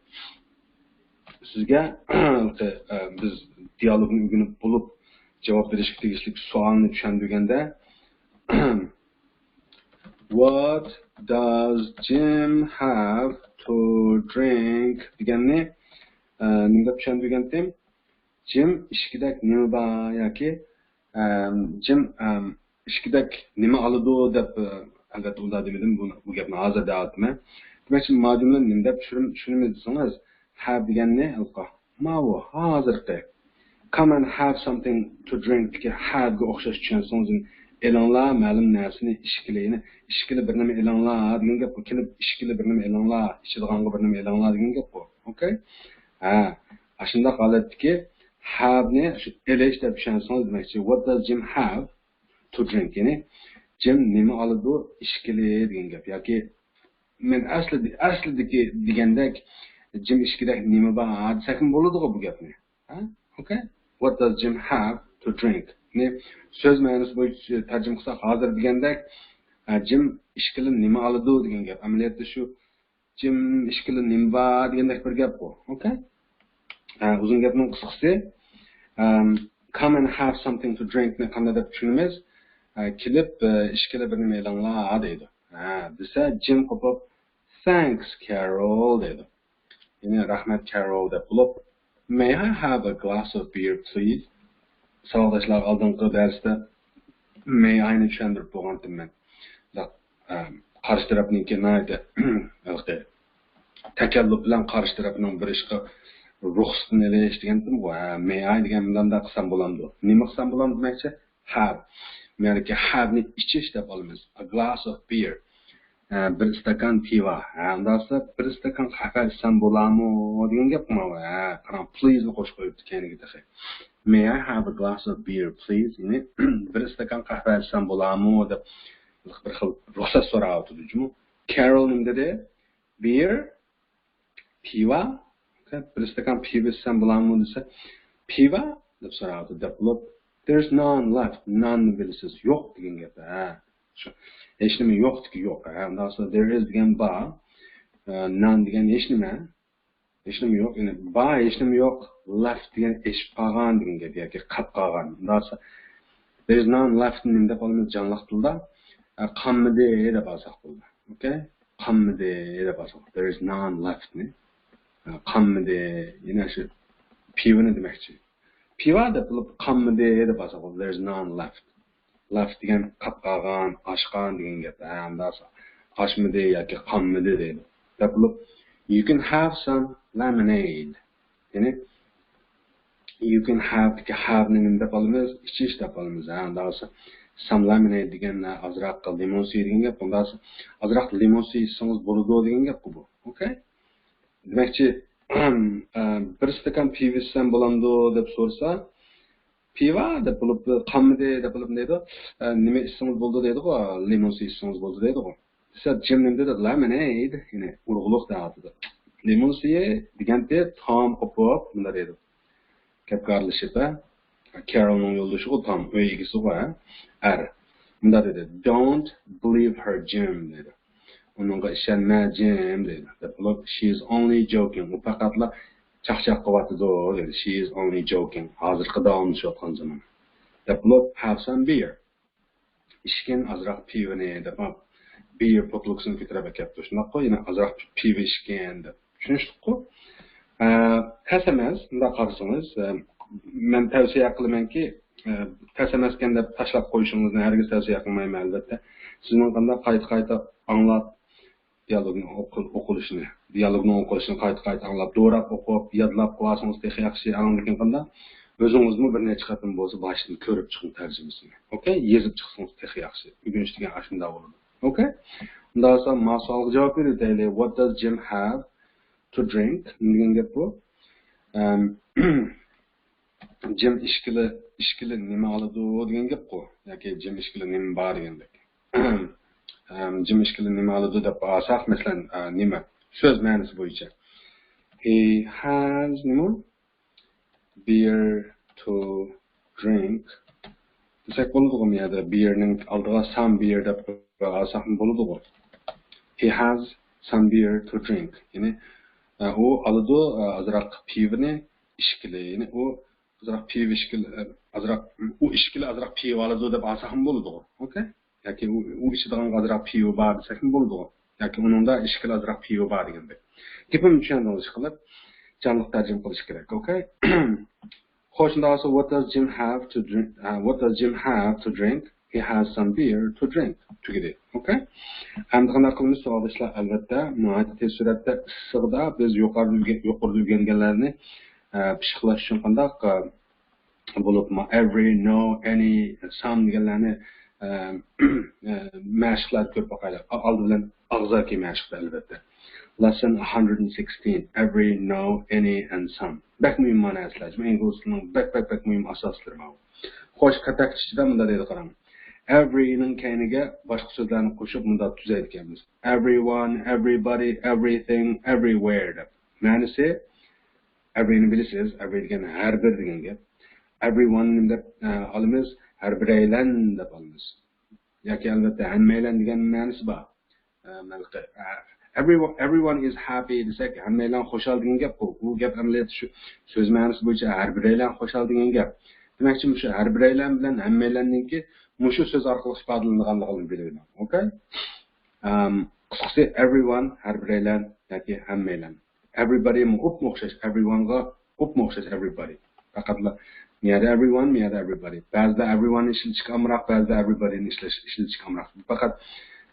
سىزگە، ئە، بىز دىيالوگنى ئۆگىنىپ بولۇپ، جاۋاب بېرىشكە تېگىشلىك سوئالنى چۈشەندۈرگەندە، What does Jim have to drink دېگەننى، ئە، نېمە دەپ چۈشەندۈرگەنتىم؟ جىم ئىچكىدەك نېمە بار ياكى، ئەم، جىم، ئەم، ئىچكىدەك نېمە ئالىدۇ دەپ، ئە، ئەلۋەتتە ئۇنداق دېمىدىم، بۇ، بۇ گەپنى ھازىر دەۋاتىمەن. دېمەكچى، ما جۈملىنى نېمە دەپ چۈشۈرۈم-، چۈشىنىمىز دېسىڭىز، have دېگەننى، ماۋۇ ھازىرقى come and have something to drink دىكى have گە ئوخشاش چۈشەنسىڭىز، ئېلىڭلار مەلۇم نەرسىنى ئىچكىلى، يەنى ئىچكىلى بىر نېمە ئېلىڭلار دېگەن گەپ، بۇ كېلىپ ئىچكىلى بىر نېمە ئېلىڭلار، ئىچىدىغانغا بىر نېمە ئېلىڭلار دېگەن گەپ بۇ. ئوكەي؟ ھە، ئاشۇنداق ھالەتتىكى have نى شۇ ئېلىش دەپ چۈشەنسىڭىز دېمەكچى. What does Jim have to drink؟ يەنى جىم نېمە ئالىدۇ ئىچكىلى دېگەن گەپ. ياكى مەن ئەسلىدە، ئەسلىدىكى دېگەندەك جىم ئىچكىدەك نېمە بار دېسەكمۇ بولىدىغۇ بۇ گەپنى. ھە؟ ئوكەي؟ What does Jim have to drink نى سۆز مەنىسى بويىچە تەرجىمە قىلساق، ھازىر دېگەندەك، ھە، جىم ئىچكىلى نېمە ئالىدۇ دېگەن گەپ. ئەمەلىيەتتە شۇ جىم ئىچكىلى نېمە بار دېگەندەك بىر گەپ بۇ. ئوكەي؟ ھە، ئۇزۇن گەپنىڭ قىسقىسى، ئەم، come and have something to drink نى قانداق دەپ چۈشىنىمىز؟ ھە، كېلىپ، ئە، ئىچكىلى بىر نېمە ئېلىڭلار دەيدۇ. ھە، دېسە، جىم قوپۇپ، thanks, Carol دەيدۇ. يەنى رەھمەت، كارول دەپ بولۇپ، may I have a glass of beer, please؟ ساۋاقداشلار، ئالدىنقى دەرستە may I نى چۈشەندۈرۈپ بولغانتىم مەن. بۇنداق، ئە، قارشى تەرەپنىڭكى ناھايىتى، ھېلىقى، تەكەللۇپ بىلەن قارشى تەرەپنىڭ بىر ئىشقا رۇخسىتىنى ئېلىش دېگەنتىمغۇ. ھە، may I دېگەن بىلەن مۇنداق قىلسام بولامدۇ؟ نېمە قىلسام بولامدۇ دېمەكچى؟ Have. مەنىكى have نى ئىچىش دەپ ئالىمىز. A glass of beer. ئە، بىر ئىستاكان پىۋا. ھە، ئۇنداق بولسا بىر ئىستاكان قەھۋە ئىچسەم بولامۇ دېگەن گەپ ماۋۇ. ھە، قاراڭ، please نى قوشۇپ قويۇپتۇ كەينىگە تېخى. May I have a glass of beer, please؟ يەنى بىر ئىستاكان قەھۋە ئىچسەم بولامۇ دەپ بىر خىل رۇخسەت سوراۋاتىدۇ جۇمۇ. كارول نېمە دېدى؟ Beer، پىۋا، بىر ئىستاكان پىۋا ئىچسەم بولامدۇ دېسە، پىۋا دەپ سوراۋاتىدۇ دەپ بولۇپ، there's none left، none نى بىلىسىز، يوق دېگەن گەپ. ھە، شۇ، ھېچنېمە يوقتىكى يوق. ھە، ئۇنداق بولسا there is دېگەن بار، ئە، none دېگەن ھېچنېمە، ھېچنېمە يوق. يەنى بار، ھېچنېمە يوق، left دېگەن ئېشىپ قالغان دېگەن گەپ ياكى قاپ قالغان. ئۇنداق بولسا there's none left نى نېمە دەپ ئالىمىز جانلىق تىلدا؟ ئە، قالمىدى دەپ ئالساق بولىدۇ. ئوكەي؟ قالمىدى دەپ ئالساق. There is none left نى. ئە، قالمىدى. يەنە شۇ پىۋىنى دېمەكچى. پىۋا دەپ بولۇپ قالمىدى دەپ ئالساق بولىدۇ. There is none left. Left دېگەن قاپ قالغان، ئاشقان دېگەن گەپ. ھە، ئۇنداق بولسا ئاشمىدى ياكى قالمىدى دەيدۇ. دەپ بولۇپ، you can have some lemonade. يەنى you can have دىكى have نى نېمە دەپ ئالىمىز؟ ئىچىش دەپ ئالىمىز. ھە، ئۇنداق بولسا some lemonade دېگەن، ھە، ئازراق لىمون سۈيى دېگەن گەپ. ئۇنداق بولسا ئازراق لىمون سۈيى ئىچسىڭىز بولىدۇ دېگەن گەپ بۇ. ئوكەي؟ دېمەكچى، ئە، بىر ئىستاكان پىۋا ئىچسەم بولامدۇ دەپ سورىسا، پىۋا دەپ بولۇپ، قالمىدى دەپ بولۇپ دەيدۇ. ئە، نېمە ئىچسىڭىز بولىدۇ دەيدىغۇ، لىمون سۈيى ئىچسىڭىز بولىدۇ دەيدىغۇ. دېسە، جىم نېمە دېدى؟ Lemonade، يەنى ئۇرۇقلۇق دەۋاتىدۇ. لىمون سۈيى دېگەنتى تام قوپۇپ مۇنداق دەيدۇ. گەپكارلىشىپ، ھە؟ كارولنىڭ يولدىشىغۇ تام، ئۆي ئىگىسىغۇ، ھە؟ ئەر. مۇنداق دېدى، don't believe her, Jim، دېدى. ئۇنىڭغا ئىشەنمە، جىم، دېدى. دەپ بولۇپ، she is only joking. ئۇ پەقەتلا چاقچاق قىلىۋاتىدۇ، دېدى. She is only joking. ھازىرقى داۋاملىشىۋاتقان زامان. دەپ بولۇپ، have some beer. ئىچكىن ئازراق پىۋىنى، دەپ. بىر پوتلۇكىسىنى كۆتۈرۈپ ئەكەپتۇ، شۇنداققۇ؟ يەنە ئازراق پىۋا ئىچكەن دەپ. چۈشىنىشلىكقۇ؟ ئە، تەس ئەمەس، مۇنداق قارىسىڭىز، ئە، مەن تەۋسىيە قىلىمەنكى، ئە، تەس ئەمەسكەن دەپ تاشلاپ قويۇشىڭىزنى ھەرگىز تەۋسىيە قىلمايمەن، ئەلۋەتتە. سىزنىڭ قانداق قايتا-قايتا ئاڭلاپ، دىيالوگنىڭ ئوقۇ-، ئوقۇلۇشىنى، دىيالوگنىڭ ئوقۇلۇشىنى قايتا-قايتا ئاڭلاپ، دوراپ ئوقۇپ، يادلاپ قويسىڭىز تېخى ياخشى. ئاندىن كېيىن قانداق؟ ئۆزىڭىزمۇ بىر نەچچە قېتىم بولسا باشتىن كۆرۈپ چىقىڭ تەرجىمىسىنى. ئوكەي؟ يېزىپ چىقسىڭىز تېخى ياخشى. ئۆگىنىش دېگەن ئاشۇنداق بولىدۇ. ئوكەي؟ ئۇنداق بولسا، ما سوئالغا جاۋاب بېرىۋېتەيلى. What does Jim have to drink? نېمە دېگەن گەپ بۇ؟ ئەم، جىم ئىچكىلى، ئىچكىلى نېمە ئالىدۇ دېگەن گەپقۇ. ياكى جىم ئىچكىلى نېمە بار دېگەندەك. ئەم، جىم ئىچكىلى نېمە ئالىدۇ دەپ ئالساق، مەسىلەن، ئە، نېمە؟ سۆز مەنىسى بويىچە. He has نېمە؟ Beer to drink دېسەك بولىدىغۇ؟ بۇ يەردە beer نىڭ ئالدىغا some beer دەپ ئالساقمۇ بولىدىغۇ؟ He has some beer to drink. يەنى، ئە، ئۇ ئالىدۇ، ئە، ئازراق پىۋىنى ئىچكىلى. يەنى ئۇ ئازراق پىۋا ئىچكىلى، ئە، ئازراق، ئۇ ئىچكىلى ئازراق پىۋا ئالىدۇ دەپ ئالساقمۇ بولىدىغۇ؟ ئوكەي؟ ياكى ئۇ، ئۇ ئىچىدىغانغا ئازراق پىۋا بار دېسەكمۇ بولىدىغۇ؟ ياكى ئۇنىڭدا ئىچكىلى ئازراق پىۋا بار دېگەندەك. گېپىمنى چۈشەندىڭىز، ئىشقىلىپ جانلىق تەرجىمە قىلىش كېرەك. ئوكەي؟ خوش، شۇنداق بولسا، what does Jim have to drink? Uh, what does Jim have to drink? He has some beer to drink. تۈگىدى. ئوكەي؟ ئەمدى قانداق قىلىمىز؟ سوئالدا ئىشلار، ئەلۋەتتە، ناھايىتى تېز سۈرئەتتە ئىسسىغىدا بىز يۇقىرىدا ئۆگە-، يۇقىرىدا ئۆگەنگەنلەرنى، ئە، پىششىقلاش ئۈچۈن قانداق، ئە، بولۇپمۇ every، no، any، some دېگەنلەرنى، ئە، ئە، مەشىقلەردە كۆرۈپ باقايلى. ئا-، ئالدى بىلەن ئاغزاكى مەشىقتە، ئەلۋەتتە. Lesson one hundred sixteen, every، no، any and some. بەك مۇھىم مانا ئەسلەش. ئىنگلىز تىلىنىڭ بەك، بەك، بەك مۇھىم ئاساسلىرى ماۋۇ. خوش، كاتەكچىدە مۇنداق دەيدۇ، قاراڭ. Every نىڭ كەينىگە باشقا سۆزلەرنى قوشۇپ مۇنداق تۈزەيدىكەنمىز. Everyone، everybody، everything، everywhere دەپ. مەنىسى، every نى بىلىسىز، every دېگەن ھەر بىر دېگەن گەپ. Everyone نى دەپ، ئە، ئالىمىز، ھەر بىرەيلەن دەپ ئالىمىز. ياكى ئەلۋەتتە ھەممەيلەن دېگەن مەنىسى بار. ئە، مەلقى، ئە، everyone، everyone is happy دېسەك، ھەممەيلەن خۇشال دېگەن گەپ بۇ. بۇ گەپ ئەمەلىيەتتە شۇ سۆز مەنىسى بويىچە ھەر بىرەيلەن خۇشال دېگەن گەپ. دېمەكچى، مۇشۇ ھەر بىرەيلەن بىلەن ھەممەيلەننىڭكى مۇشۇ سۆز ئارقىلىق ئىپادىلىنىدىغانلىقىنى بىلىۋېلىڭ. ئوكەي؟ ئەم، قىسقىسى، everyone، ھەر بىرەيلەن ياكى ھەممەيلەن. Everybody مۇ ئوپمۇ ئوخشاش، everyone غا ئوپمۇ ئوخشاش everybody. پەقەتلا مۇ يەردە everyone، مۇ يەردە everybody. بەزىدە everyone نى ئىشلىتىشكە ئامراق، بەزىدە everybody نى ئىشلەش، ئىشلىتىشكە ئامراق. پەقەت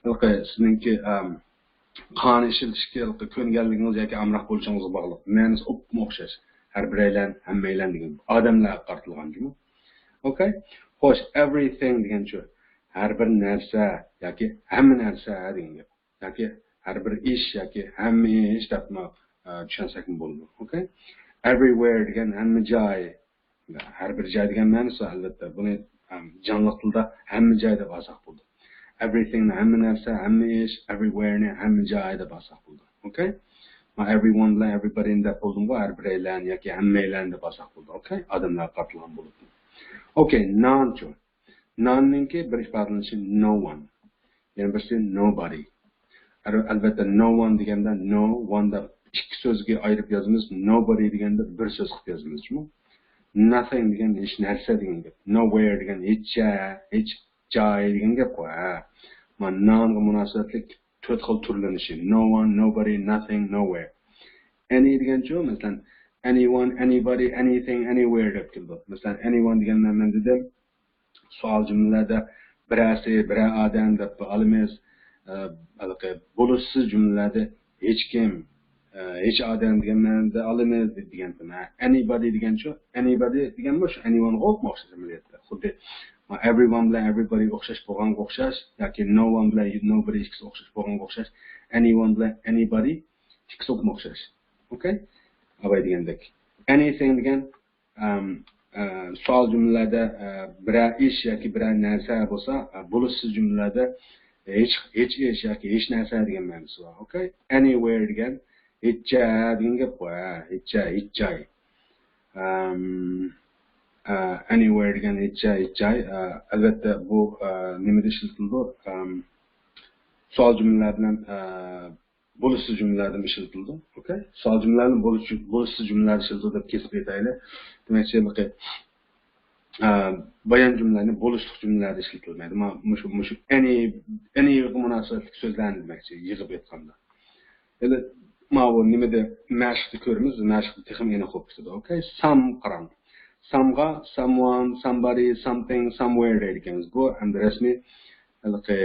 ھېلىقى سىزنىڭكى، ئم، قانى ئىشلىتىشكە ھېلىقى كۆنگەنلىكىڭىز ياكى ئامراق بولۇشىڭىزغا باغلىق. مەنىسى ئوپمۇ ئوخشاش. ھەر بىرەيلەن، ھەممەيلەن دېگەن ئادەملەرگە قارىتىلغان جۇمۇ. ئوكەي؟ خوش، everything دېگەن شۇ. ھەر بىر نەرسە ياكى ھەممە نەرسە دېگەن گەپ. ياكى ھەر بىر ئىش ياكى ھەممە ئىش دەپمۇ، ئە، چۈشەنسەكمۇ بولىدۇ. ئوكەي؟ Everywhere دېگەن ھەممە جاي. ھەر بىر جاي دېگەن مەنىسى، ئەلۋەتتە، بۇنى، ئەم، جانلىق تىلدا ھەممە جاي دەپ ئالساق بولىدۇ. Everything نى ھەممە نەرسە، ھەممە ئىش، everywhere نى ھەممە جاي دەپ ئالساق بولىدۇ. ئوكەي؟ ما everyone بىلەن everybody نى دەپ بولدۇمغۇ، ھەر بىرەيلەن ياكى ھەممەيلەن دەپ ئالساق بولىدۇ. ئوكەي؟ ئادەملەرگە قارىتىلغان بولىدۇ. ئوكەي، نانچۇ؟ ناننىڭكى بىر ئىپادىلىنىشى no one. يەنە بىرسى nobody. ئەل-، ئەلۋەتتە، no one دېگەندە no one دەپ ئىككى سۆزگە ئايرىپ يازىمىز، nobody دېگەندە بىر سۆز قىلىپ يازىمىز جۇمۇ. Nothing دېگەن ھېچ نەرسە دېگەن گەپ. Nowhere دېگەن ھېچ جا-، ھېچ جاي دېگەن گەپقۇ، ھە. مانا نانغا مۇناسىۋەتلىك تۆت خىل تۈرلىنىشى. No one، nobody، nothing، nowhere. Any دېگەنچۇ، مەسىلەن، anyone، anybody، anything، anywhere دەپ كېلىدۇ. مەسىلەن، anyone دېگەندە مەن دېدىم، سوئال جۈملىلەردە بىرەرسى، بىرەر ئادەم دەپ ئالىمىز. ئە، ھېلىقى بولۇشسىز جۈملىلەردە ھېچكىم، ئە، ھېچ ئادەم دېگەن مەنىدە ئالىمىز دېگەنتىم. ئە، anybody دېگەنچۇ؟ Anybody دېگەنمۇ شۇ anyone غا ئوپمۇ ئوخشاش ئەمەلىيەتتە. خۇددى everyone بىلەن everybody ئوخشاش بولغانغا ئوخشاش، ياكى no one بىلەن nobody ئىككىسى ئوخشاش بولغانغا ئوخشاش، anyone بىلەن anybody ئىككىسى ئوپمۇ ئوخشاش. ئوكەي؟ ئاباي دېگەندەك. Anything دېگەن ئەم، ئە، سوئال جۈملىلەردە، ئە، بىرەر ئىش ياكى بىرەر نەرسە بولسا، ئە، بولۇشسىز جۈملىلەردە ھېچ، ھېچ ئىش ياكى ھېچ نەرسە دېگەن مەنىسى بار. ئوكەي؟ Anywhere دېگەن ھېچ جا دېگەن گەپ بار. ھە، ھېچ جا، ھېچ جاي. ئەم، ئە، anywhere دېگەن ھېچ جا، ھېچ جاي. ئە، ئەلۋەتتە، بۇ، ئە، نېمىدە ئىشلىتىلىدۇ؟ ئەم، سوئال جۈملىلەر بىلەن، ئە، بولۇشسىز جۈملىلەردىمۇ ئىشلىتىلىدۇ. ئوكەي؟ سوئال جۈملىلەرنى بولۇش-، بولۇشسىز جۈملىلەردە ئىشلىتىلىدۇ دەپ كېسىپ ئېيتايلى. دېمەكچى، ھېلىقى، بايان جۈملىلەرنى بولۇشلۇق جۈملىلەردە ئىشلىتىلمەيدۇ. مۇشۇ، مۇشۇ any، any مۇناسىۋەتلىك سۆزلەرنى دېمەكچى، يىغىپ ئېيتقاندا. ئەمدى ماۋۇ نېمىدە، مەشىقتە كۆرىمىز، مەشىقتە تېخىمۇ ئېنىق بولۇپ كېتىدۇ. ئوكەي، سام قاراڭ. سامغا سامۋان، سامبادى، سامثىڭ، سامۋېر دەيدىكەنمىز. بۇ ئەمدى رەسمىي ھېلىقى،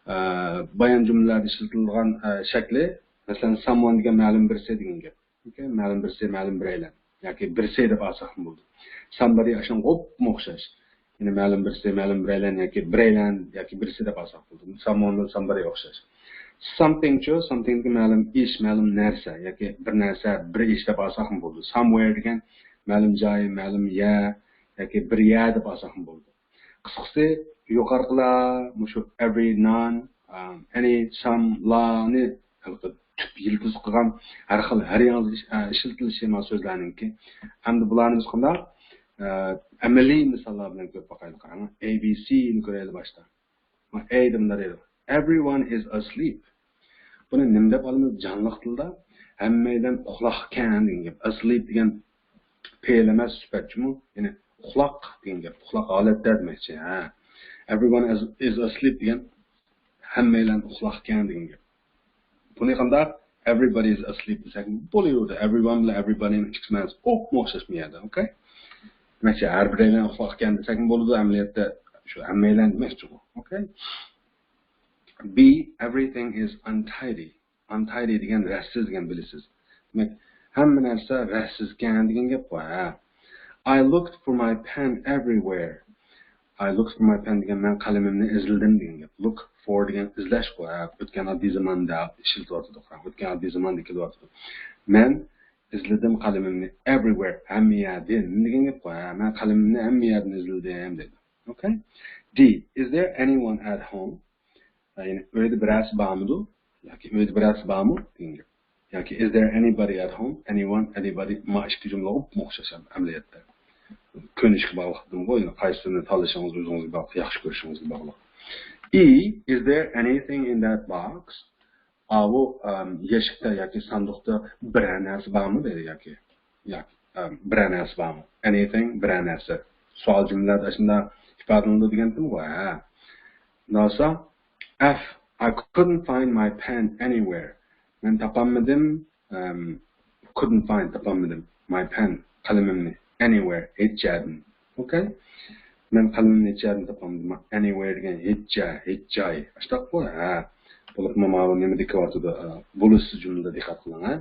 ئە، بايان جۈملىلەردە ئىشلىتىلىدىغان، ئە، شەكلى. مەسىلەن، سامۋان دېگەن مەلۇم بىرسى دېگەن گەپ. ئوكەي، مەلۇم بىرسى، مەلۇم بىرەيلەن ياكى بىرسى دەپ ئالساقمۇ بولىدۇ. سامبادى ئاشۇنىڭغا ئوپمۇ ئوخشاش. يەنى مەلۇم بىرسى، مەلۇم بىرەيلەن ياكى بىرەيلەن ياكى بىرسى دەپ ئالساق بولىدۇ. سامۋان بىلەن سامبادى ئوخشاش. سامثىڭچۇ، سامثىڭدىكى مەلۇم ئىش، مەلۇم نەرسە ياكى بىر نەرسە، بىر ئىش دەپ ئالساقمۇ بولىدۇ. سامۋېر دېگەن مەلۇم جاي، مەلۇم يەر ياكى بىر يەر دەپ ئالساقمۇ بولىدۇ. قىسقىسى، يۇقىرىقىلار مۇشۇ every، none، ئەم، any، some، لارنى ھېلىقى تۈپ يىلتىز قىلغان ھەر خىل، ھەر ياڭزا ئىش-، ئە، ئىشلىتىلىشى مانا سۆزلەرنىڭكى. ئەمدى بۇلارنى بىز قانداق، ئە، ئەمەلىي مىساللار بىلەن كۆرۈپ باقايلى. قاراڭ، A B C نى كۆرەيلى باشتا. A دە مۇنداق دەيدۇ. Everyone is asleep. بۇنى نېمە دەپ ئالىمىز؟ جانلىق تىلدا ھەممەيلەن ئۇخلاقكەن دېگەن گەپ. Asleep دېگەن پېئىل ئەمەس، سۈپەتچىمۇ؟ يەنى ئۇخلاق دېگەن گەپ. ئۇخلاق ھالەتتە دېمەكچى. ھە. Everyone is, is asleep دېگەن ھەممەيلەن ئۇخلاقكەن دېگەن گەپ. بۇنى قانداق؟ Everybody is asleep دېسەك بولۇۋېرىدۇ. Everyone بىلەن everybody نىڭ ئىككىسى مەنىسى ئوپمۇ ئوخشاش بۇ يەردە. ئوكەي؟ دېمەكچى، ھەر بىرەيلەن ئۇخلاقكەن دېسەكمۇ بولىدۇ. ئەمەلىيەتتە شۇ ھەممەيلەن دېمەكچىغۇ. ئوكەي؟ B، everything is untidy. Untidy دېگەن رەتسىز دېگەن، بىلىسىز. دېمەك، ھەممە نەرسە رەتسىزكەن دېگەن گەپ بۇ، ھە. I looked for my pen everywhere. I looked for my pen دېگەن مەن قەلىمىمنى ئىزلىدىم دېگەن گەپ. Look for دېگەن ئىزلەشقۇ، ھە. ئۆتكەن ئاددىي زاماندا ئىشلىتىۋاتىدۇ، ئۆتكەن ئاددىي زاماندا كېلىۋاتىدۇ. مەن ئىزلىدىم قەلىمىمنى everywhere، ھەممە يەردىن دېگەن گەپقۇ، ھە. مەن قەلىمىمنى ھەممە يەردىن ئىزلىدىم دېدى. ئوكەي. D، is there anyone at home? يەنى ئۆيدە بىرەرسى بارمىدۇ؟ ياكى ئۆيدە بىرەرسى بارمۇ دېگەن گەپ. ياكى is there anybody at home? Anyone, anybody. ما ئىككى جۈملە ئوپمۇ ئوخشاش ئەمەلىيەتتە. كۆرۈنۈشكە باغلىق دېدىمغۇ، يەنى قايسىسىنى تاللىشىڭىز ئۆزىڭىزگە باغلىق، ياخشى كۆرۈشىڭىزگە باغلىق. E، is there anything in that box? ئاۋۇ، ئەم، يەشىكتە ياكى ساندۇقتا بىرەر نەرسە بارمۇ دەيدۇ ياكى. ياكى، ئەم، بىرەر نەرسە بارمۇ؟ Anything، بىرەر نەرسە. سوئال جۈملىلەردە ئاشۇنداق ئىپادىلىنىدۇ دېگەنتىمغۇ، ھە. ناسا، F، I couldn't find my pen anywhere. مەن تاپالمىدىم، ئەم، couldn't find، تاپالمىدىم. My pen، قەلىمىمنى. Anywhere، ھېچ جايدىن. ئوكەي؟ مەن قەلىمىمنى ھېچ جايدىن تاپالمىدىم. Anywhere دېگەن ھېچ جاي، ھېچ جاي. ئاشتاققۇ، ھە. بولۇپمۇ ماۋۇ نېمىدە كېلىۋاتىدۇ؟ ئە، بولۇشسىز جۈملىدە دىققەت قىلىڭ، ھە.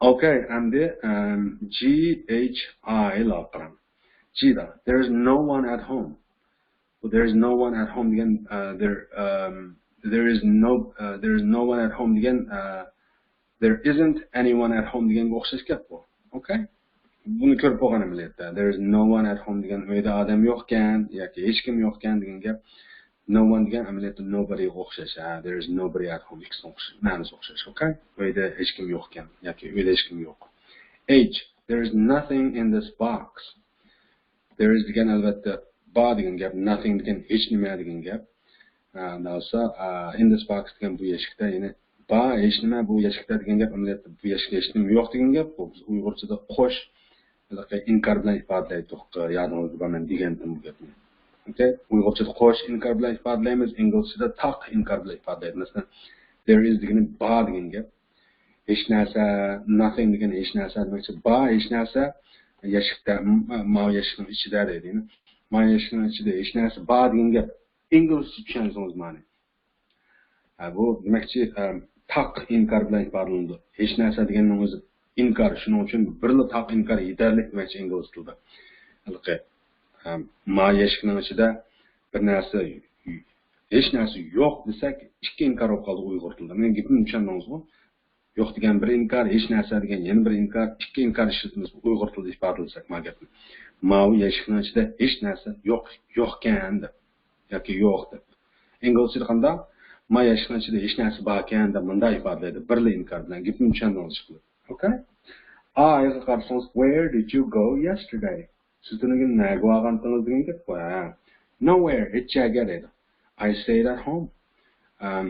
ئوكەي، ئەمدى، ئەم، G H I لارغا قاراڭ. G دا. There is no one at home. بۇ there is no one at home دېگەن، ئە، there، ئەم، there is no، ئە، there is no one at home دېگەن، ئە، there isn't anyone at home دېگەنگە ئوخشاش گەپ بۇ. ئوكەي؟ بۇنى كۆرۈپ بولغان ئەمەلىيەتتە. There is no one at home دېگەن ئۆيدە ئادەم يوقكەن ياكى ھېچكىم يوقكەن دېگەن گەپ. No one دېگەن ئەمەلىيەتتە nobody غا ئوخشاش. ھە، there is nobody at home، ئىككىسىنىڭ ئوخشاش، مەنىسى ئوخشاش. ئوكەي؟ ئۆيدە ھېچكىم يوقكەن ياكى ئۆيدە ھېچكىم يوق. H، there is nothing in this box. There is دېگەن ئەلۋەتتە بار دېگەن گەپ، nothing دېگەن ھېچ نېمە دېگەن گەپ. ئە، ئۇنداق بولسا، ئە، in this box دېگەن بۇ يەشىكتە، يەنى بار، ھېچ نېمە بۇ يەشىكتە دېگەن گەپ ئەمەلىيەتتە بۇ يەشىكتە ھېچ نېمە يوق دېگەن گەپ. بۇ بىز ئۇيغۇرچىدا قوش، ھېلىقى ئىنكار بىلەن ئىپادىلەيتتۇق. يادىڭىزدا بار، مەن دېگەنتىم بۇ گەپنى. ئوكەي؟ ئۇيغۇرچىدا قوش ئىنكار بىلەن ئىپادىلەيمىز، ئىنگلىزچىدا تاق ئىنكار بىلەن ئىپادىلەيدۇ. مەسىلەن، there is دېگىنى بار دېگەن گەپ. ھېچ نەرسە، nothing دېگەن ھېچ نەرسە دېمەكچى. بار ھېچ نەرسە يەشىكتە، م-، ماۋۇ يەشىكنىڭ ئىچىدە دەيدۇ. يەنى ماۋۇ يەشىكنىڭ ئىچىدە ھېچ نەرسە بار دېگەن گەپ. ئىنگلىزچە چۈشەنسىڭىز مانا. ھە، بۇ دېمەكچى، ئە، تاق ئىنكار بىلەن ئىپادىلىنىدۇ. ھېچ نەرسە دېگەننىڭ ئۆزى ئىنكار. شۇنىڭ ئۈچۈن بىرلا تاق ئىنكار يېتەرلىك دېمەكچى ئىنگلىز تىلىدا. ھېلىقى، ئە، ماۋۇ يەشىكنىڭ ئىچىدە بىر نەرسە، ھېچ نەرسە يوق دېسەك، ئىككى ئىنكار بولۇپ قالدى ئۇيغۇر تىلىدا. مېنىڭ گېپىمنى چۈشەندىڭىزغۇ؟ يوق دېگەن بىر ئىنكار، ھېچ نەرسە دېگەن يەنە بىر ئىنكار، ئىككى ئىنكار ئىشلىتىمىز ئۇيغۇر تىلىدا ئىپادىلىسەك ما گەپنى. ماۋۇ يەشىكنىڭ ئىچىدە ھېچ نەرسە يوق، يوقكەن دەپ ياكى يوق دەپ. ئىنگلىزچىدا قانداق؟ ما يەشىكنىڭ ئىچىدە ھېچ نەرسە باركەن دەپ مۇنداق ئىپادىلەيدۇ. بىرلا ئىنكار بىلەن. گېپىمنى چۈشەندىڭىز ئىشقىلىپ. ئوكەي؟ ئايغا قارىسىڭىز، Where did you go yesterday? سىز تۈنۈگۈن نەگە بارغانتىڭىز دېگەن گەپ بۇ، ھە. Nowhere، ھېچ يەرگە دەيدۇ. I stayed at home. ئەم،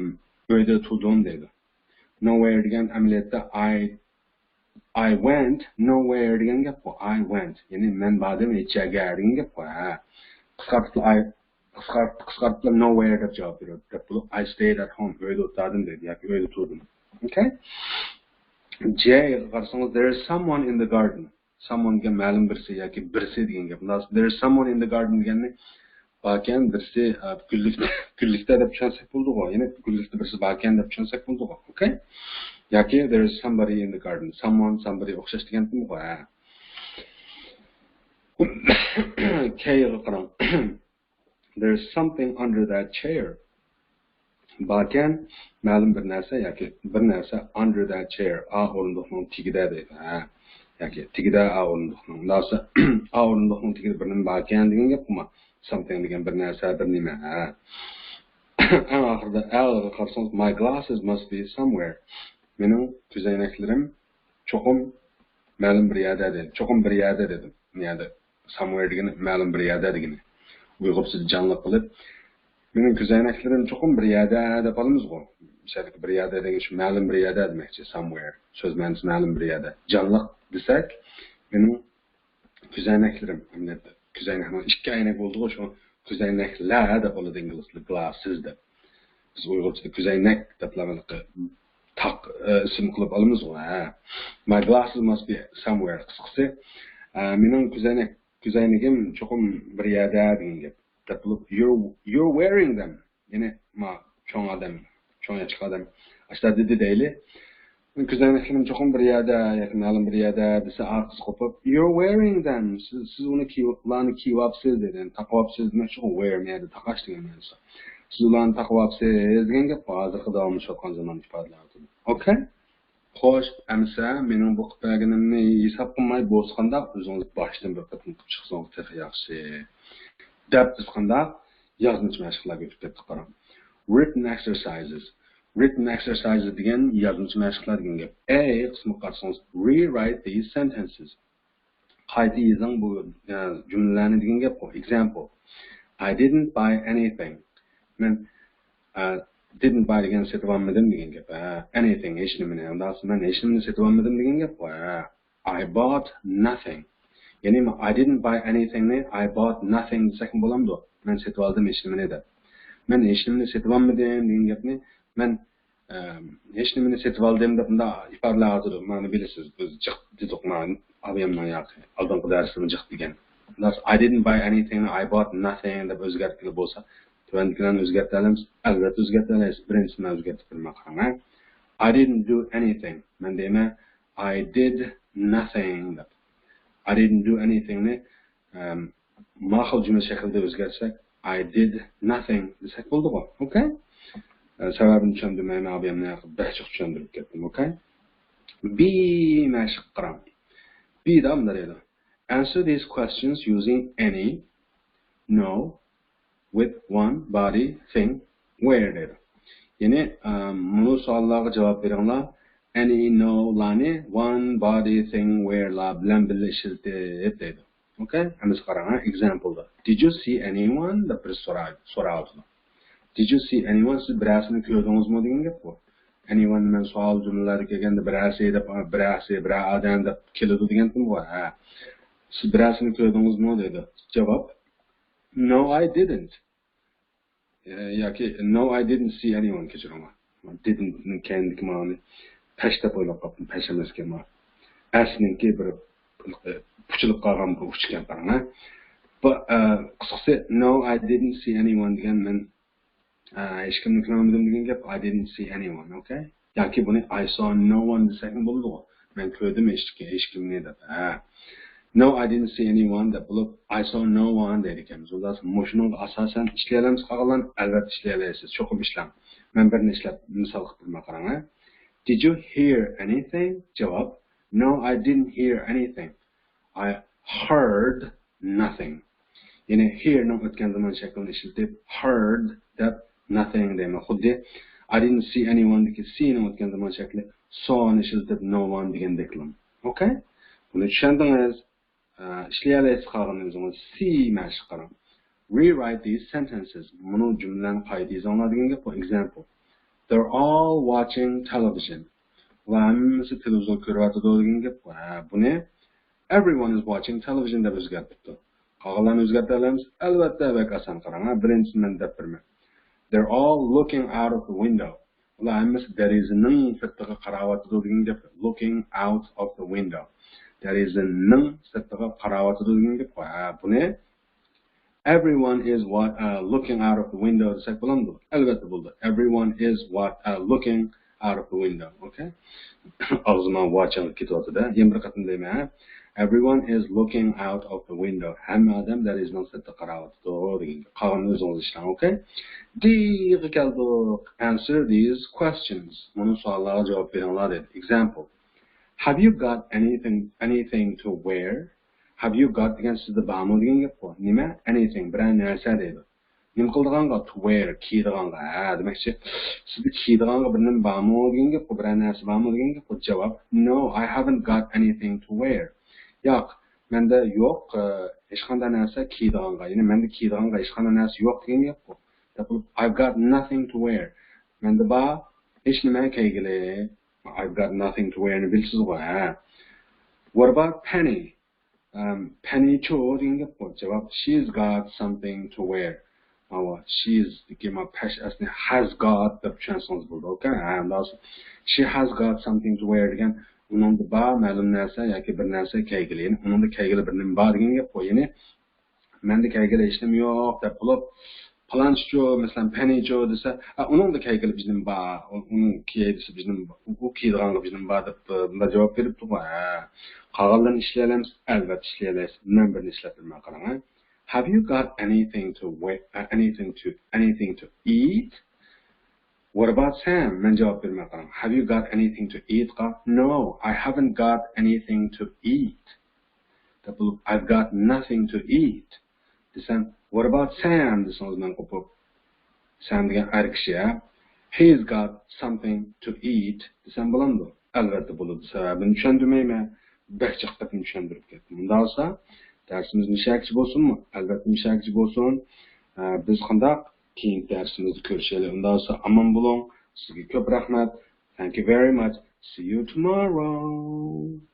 ئۆيدە تۇردۇم دەيدۇ. Nowhere دېگەن ئەمەلىيەتتە I I went nowhere دېگەن گەپ بۇ. I went. يەنى مەن باردىم ھېچ يەرگە دېگەن گەپ بۇ. ھە. قىسقارتىپ I، قىسقارتىپ، قىسقارتىپ nowhere دەپ جاۋاب بېرىدۇ. دەپ بولۇپ، I stayed at home. ئۆيدە ئولتۇردۇم دەيدۇ ياكى ئۆيدە تۇردۇم. Okay? J قارىسىڭىز، there is someone in the garden. Someone دېگەن مەلۇم بىرسى ياكى بىرسى دېگەن گەپ. There is someone in the garden دېگەننى باركەن، بىرسى، ئە، گۈللۈكتە، گۈللۈكتە دەپ چۈشەنسەك بولىدىغۇ. يەنى گۈللۈكتە بىرسى باركەن دەپ چۈشەنسەك بولىدىغۇ. Okay؟ ياكى there is somebody in the garden. Someone، somebody ئوخشاش دېگەنتىمغۇ. ھە. K غا قاراڭ. There is something under that chair. باركەن، مەلۇم بىر نەرسە ياكى بىر نەرسە under that chair، ئا ئورۇندۇقنىڭ تېگىدە دەيدۇ. ھە. ياكى تېگىدە ئا ئورۇندۇقنىڭ. ئا ئورۇندۇقنىڭ تېگىدە بىر نېمە باركەن دېگەن گەپمۇ. Something دېگەن بىر نەرسە، بىر نېمە. ھە. ئەڭ ئاخىرىدا ئەلغا قارىسىڭىز، my glasses must be somewhere. مېنىڭ كۆزەينەكلىرىم چوقۇم مەلۇم بىر يەردە دېدى. چوقۇم بىر يەردە دېدىم. يەردە somewhere دېگىنى مەلۇم بىر يەردە دېگىنى. ئۇيغۇرچىدا جانلىق قىلىپ، مېنىڭ كۆزەينەكلىرىم چوقۇم بىر يەردە دەپ ئالىمىزغۇ. مىسالدىكى بىر يەردە دېگەن شۇ مەلۇم بىر يەردە دېمەكچى، somewhere. سۆز مەنىسى مەلۇم بىر يەردە. جانلىق دېسەك، مېنىڭ كۆزەينەكلىرىم، ئەمدى كۆزەينەكنىڭ ئىككى ئەينەك بولىدىغۇ، شۇ كۆزەينەكلەر دەپ بولىدۇ ئىنگلىزچىدا، glasses دەپ. بىز ئۇيغۇرچىدا كۆزەينەك دەپلا تاق، ئە، ئىسىم قىلىپ ئالىمىزغۇ، ھە. My glasses must be somewhere. قىسقىسى، ئە، مېنىڭ كۆزەينەك، كۆزەينىكىم چوقۇم بىر يەردە دېگەن گەپ. دەپ بولۇپ، you're, you're wearing them. يەنى، ما، چوڭ ئادەم، چوڭ ياشلىق ئادەم ئاشۇنداق دېدى دەيلى. كۆزەينەكلىرىم چوقۇم بىر يەردە ياكى مەلۇم بىر يەردە دېسە، ئارقىسى قوپۇپ، you're wearing them. سىز، سىز ئۇنى كىيىپ، ئۇلارنى كىيىۋاپسىز دېدى. يەنى تاقىۋاپسىز دېمەكچىغۇ، wear مەنىدە تاقاش دېگەن مەنىسى. سىز ئۇلارنى تاقىۋاپسىز دېگەن گەپ ھازىرقى داۋاملىشىۋاتقان زامان ئىپادىلەۋاتىدۇ. Okay؟ خوش، ئەمىسە مېنىڭ بۇ قىلىپ بەرگىنىمنى ھېساب قىلماي، بولسا قانداق ئۆزىڭىز باشتىن بىر قېتىم قىلىپ چىقسىڭىز تېخى ياخشى. دەپ بىز قانداق يازمىچە مەشىقلەرگە ئۆتۈپ كەتتۇق، قاراڭ. Written exercises. Written exercises دېگەن يازمىچە مەشىقلەر دېگەن گەپ. A قىسمىغا قارىسىڭىز، rewrite these sentences. قايتا يېزىڭ بۇ، ئە، جۈملىلەرنى دېگەن گەپقۇ. Example. I didn't buy anything. مەن، ئە، didn't buy دېگەن سېتىۋالمىدىم دېگەن گەپ. ئە، anything، ھېچنېمىنى. ئۇنداق مەن ھېچنېمىنى سېتىۋالمىدىم دېگەن گەپقۇ. ئە، I bought nothing. يەنى I didn't buy anything نى I bought nothing دېسەكمۇ بولامدۇ؟ مەن سېتىۋالدىم ھېچنېمىنى دەپ. مەن ھېچنېمىنى سېتىۋالمىدىم دېگەن گەپنى مەن ئەم، ھېچنېمىنى سېتىۋالدىم دەپ مۇنداق ئىپادىلەۋاتىدۇ. مانا بىلىسىز، بىز جىق دېدۇق، مانا ئابايامنىڭ ياقى ئالدىنقى دەرسىمۇ جىق دېگەن. I didn't buy anything نى I bought nothing دەپ ئۆزگەرتكىلى بولسا، تۆۋەندىكىلەرنى ئۆزگەرتەلەمسىز؟ ئەلۋەتتە ئۆزگەرتەلەيسىز. بىرىنچىسىنى مەن ئۆزگەرتىپ بېرىمەن، قاراڭ، ھە. I didn't do anything. مەن دەيمەن، I did nothing دەپ. I didn't do anything نى، ئەم، ما خىل جۈملە شەكلىدە ئۆزگەرتسەك، I did nothing دېسەك بولىدىغۇ. Okay؟ ئە، سەۋەبىنى چۈشەندۈرمەيمەن، ئابايامنى بەك جىق چۈشەندۈرۈپ كەتتىم. Okay؟ B مەشىققە قاراڭ. B دا مۇنداق دەيدۇ. Answer these questions using any, no, with, one, body, thing, where دەيدۇ. يەنى، ئە، مۇنۇ سوئاللارغا جاۋاب بېرىڭلار. Any، no لارنى one، body، thing، where لار بىلەن بىللە ئىشلىتىپ دەيدۇ. Okay؟ ئەمىسە قاراڭ، ھە، example دا. Did you see anyone دەپ بىرسى سوراي-، سوراۋاتىدۇ. Did you see anyone؟ سىز بىرەرسىنى كۆردىڭىزمۇ دېگەن گەپ بۇ. Anyone مەن سوئال جۈملىلەرگە كەلگەندە بىرەرسى دەپ، بىرەرسى، بىرەر ئادەم دەپ كېلىدۇ دېگەنتىم بۇ. ھە. سىز بىرەرسىنى كۆردىڭىزمۇ دەيدۇ. جاۋاب، No, I didn't. ئە، ياكى No, I didn't see anyone، كەچۈرۈڭلار. Didn't نىڭ كەينىدىكى مانى پەش دەپ ئويلاپ قاپتىم، پەش ئەمەسكەن ما. S نىڭكى بىر، ئە، پۇچىلىپ قالغان بىر ئۇچ ئىكەن، قاراڭ، ھە. بۇ، ئە، قىسقىسى، No, I didn't see anyone دېگەن مەن، ئە، ھېچكىمنى كۆرمىدىم دېگەن گەپ، I didn't see anyone، okay؟ ياكى بۇنى I saw no one دېسەكمۇ بولىدىغۇ. مەن كۆردۈم ھېچ-، ھېچكىمنى دەپ. ھە. No, I didn't see anyone دەپ بولۇپ، I saw no one دەيدىكەنمىز. ئۇنداق مۇشۇنىڭغا ئاساسەن ئىشلىيەلەمسىز قالغانلار؟ ئەلۋەتتە ئىشلىيەلەيسىز. چوقۇم ئىشلەڭ. مەن بىرنى ئىشلەپ مىسال قىلىپ بېرىمەن، قاراڭ، ھە. Did you hear anything؟ جاۋاب، No, I didn't hear anything. I heard nothing. يەنى hear نىڭ ئۆتكەن زامان شەكلىنى ئىشلىتىپ، heard دەپ nothing دەيمەن. خۇددى I didn't see anyone دىكى see نىڭ ئۆتكەن زامان شەكلى saw نى ئىشلىتىپ no one دېگەندەكلا. Okay؟ بۇنى چۈشەندىڭىز. ئە، ئىشلىيەلەيسىز قالغىنىنى ئۆزىڭىز. C مەشىق قىلىڭ. Rewrite these sentences. مۇنۇ جۈملىلەرنى قايتا يېزىڭلار دېگەن گەپ بۇ. Example. They're all watching television. ئۇلار ھەممىسى تېلېۋىزور كۆرۈۋاتىدۇ دېگەن گەپ. ھە، بۇنى everyone is watching television دەپ ئۆزگەرتىپتۇ. قالغانلارنى ئۆزگەرتەلەيمىز؟ ئەلۋەتتە، بەك ئاسان. قاراڭ، ھە، بىرىنچىسىنى مەن دەپ بېرىمەن. They're all looking out of the window. ئۇلار ھەممىسى دېرىزىنىڭ سىرتىغا قاراۋاتىدۇ دېگەن گەپ. Looking out of the window. دېرىزىنىڭ سىرتىغا قاراۋاتىدۇ دېگەن گەپ. ھە، بۇنى everyone is what, uh, looking out of the window دېسەك بولامدۇ؟ ئەلۋەتتە بولىدۇ. Everyone is what, uh, looking out of the window. Okay? ئاغزىم ۋاچىڭغا كېتىۋاتىدۇ. يەنە بىر قېتىم دەيمەن. Everyone is looking out of the window. ھەممە ئادەم دېرىزىنىڭ سىرتىغا قاراۋاتىدۇ دېگەن. قالغىنىنى ئۆزىڭىز ئىشلەڭ، okay? D غا كەلدۇق. Answer these questions. مۇنۇ سوئاللارغا جاۋاب بېرىڭلار دېدى. Example. Have you got anything, anything to wear? Have you got دېگەن سىزدە بارمۇ دېگەن گەپقۇ. نېمە؟ Anything، بىرەر نەرسە دەيدۇ. نېمە قىلىدىغانغا؟ To wear، كىيىدىغانغا. ھە، دېمەكچى، سىزدە كىيىدىغانغا بىر نېمە بارمۇ دېگەن گەپقۇ، بىرەر نەرسە بارمۇ دېگەن گەپقۇ. جاۋاب: No, I haven't got anything to wear. ياق، مەندە يوق، ئە، ھېچقانداق نەرسە كىيىدىغانغا. يەنى مەندە كىيىدىغانغا ھېچقانداق نەرسە يوق دېگەن گەپقۇ. دەپ بولۇپ، I've got nothing to wear. مەندە بار ھېچ نېمە كىيگىلى. I've got nothing to wear نى بىلىسىزغۇ، ھە؟ What about Penny? ئەم، پەنىچۇ دېگەن گەپقۇ. جاۋاب: She's got something to wear. ماۋۇ she's دىكى ما پەش ئەسلى has got دەپ چۈشەنسىڭىز بولىدۇ، okay؟ ھە، ئۇنداق بولسا، she has got something to wear دېگەن ئۇنىڭدا بار مەلۇم نەرسە ياكى بىر نەرسە كىيگىلى. يەنى ئۇنىڭدا كىيگىلى بىر نېمە بار دېگەن گەپقۇ. يەنى مەندە كىيگىلى ھېچنېمە يوق دەپ بولۇپ، پالانچىچۇ، مەسىلەن، پەنىچۇ دېسە، ھە، ئۇنىڭدا كىيگىلى بىر نېمە بار، ئۇ-، ئۇنىڭ كىيەي دېسە بىر نېمە بار، ئۇ كىيىدىغانغا بىر نېمە بار دەپ، ئە، بۇنداق جاۋاب بېرىپتۇغۇ. ھە. قالغانلىرىنى ئىشلىيەلەمسىز؟ ئەلۋەتتە ئىشلىيەلەيسىز. مەن بىرنى ئىشلەپ بېرىمەن، قاراڭ. Have you got anything to wear, uh, anything to, anything to eat? What about Sam? مەن جاۋاب بېرىمەن، قاراڭ. Have you got anything to eat قا؟ No, I haven't got anything to eat. دەپ بولۇپ، I've got nothing to eat دېسەم، What about Sam دېسىڭىز، مەن قوپۇپ، سام دېگەن ئەر كىشى، ھە، He's got something to eat دېسەم بولامدۇ؟ ئەلۋەتتە بولىدۇ، سەۋەبىنى چۈشەندۈرمەيمەن. بەك جىق قېتىم چۈشەندۈرۈپ كەتتىم. ئۇنداق بولسا، دەرسىمىز مۇشەگىچە بولسۇنمۇ؟ ئەلۋەتتە مۇشەگىچە بولسۇن. ئە، بىز قانداق؟ كېيىنكى دەرسىمىزدە كۆرۈشەيلى. ئۇنداق بولسا ئامان بولۇڭ. سىزگە كۆپ رەھمەت. Thank you very much. See you tomorrow.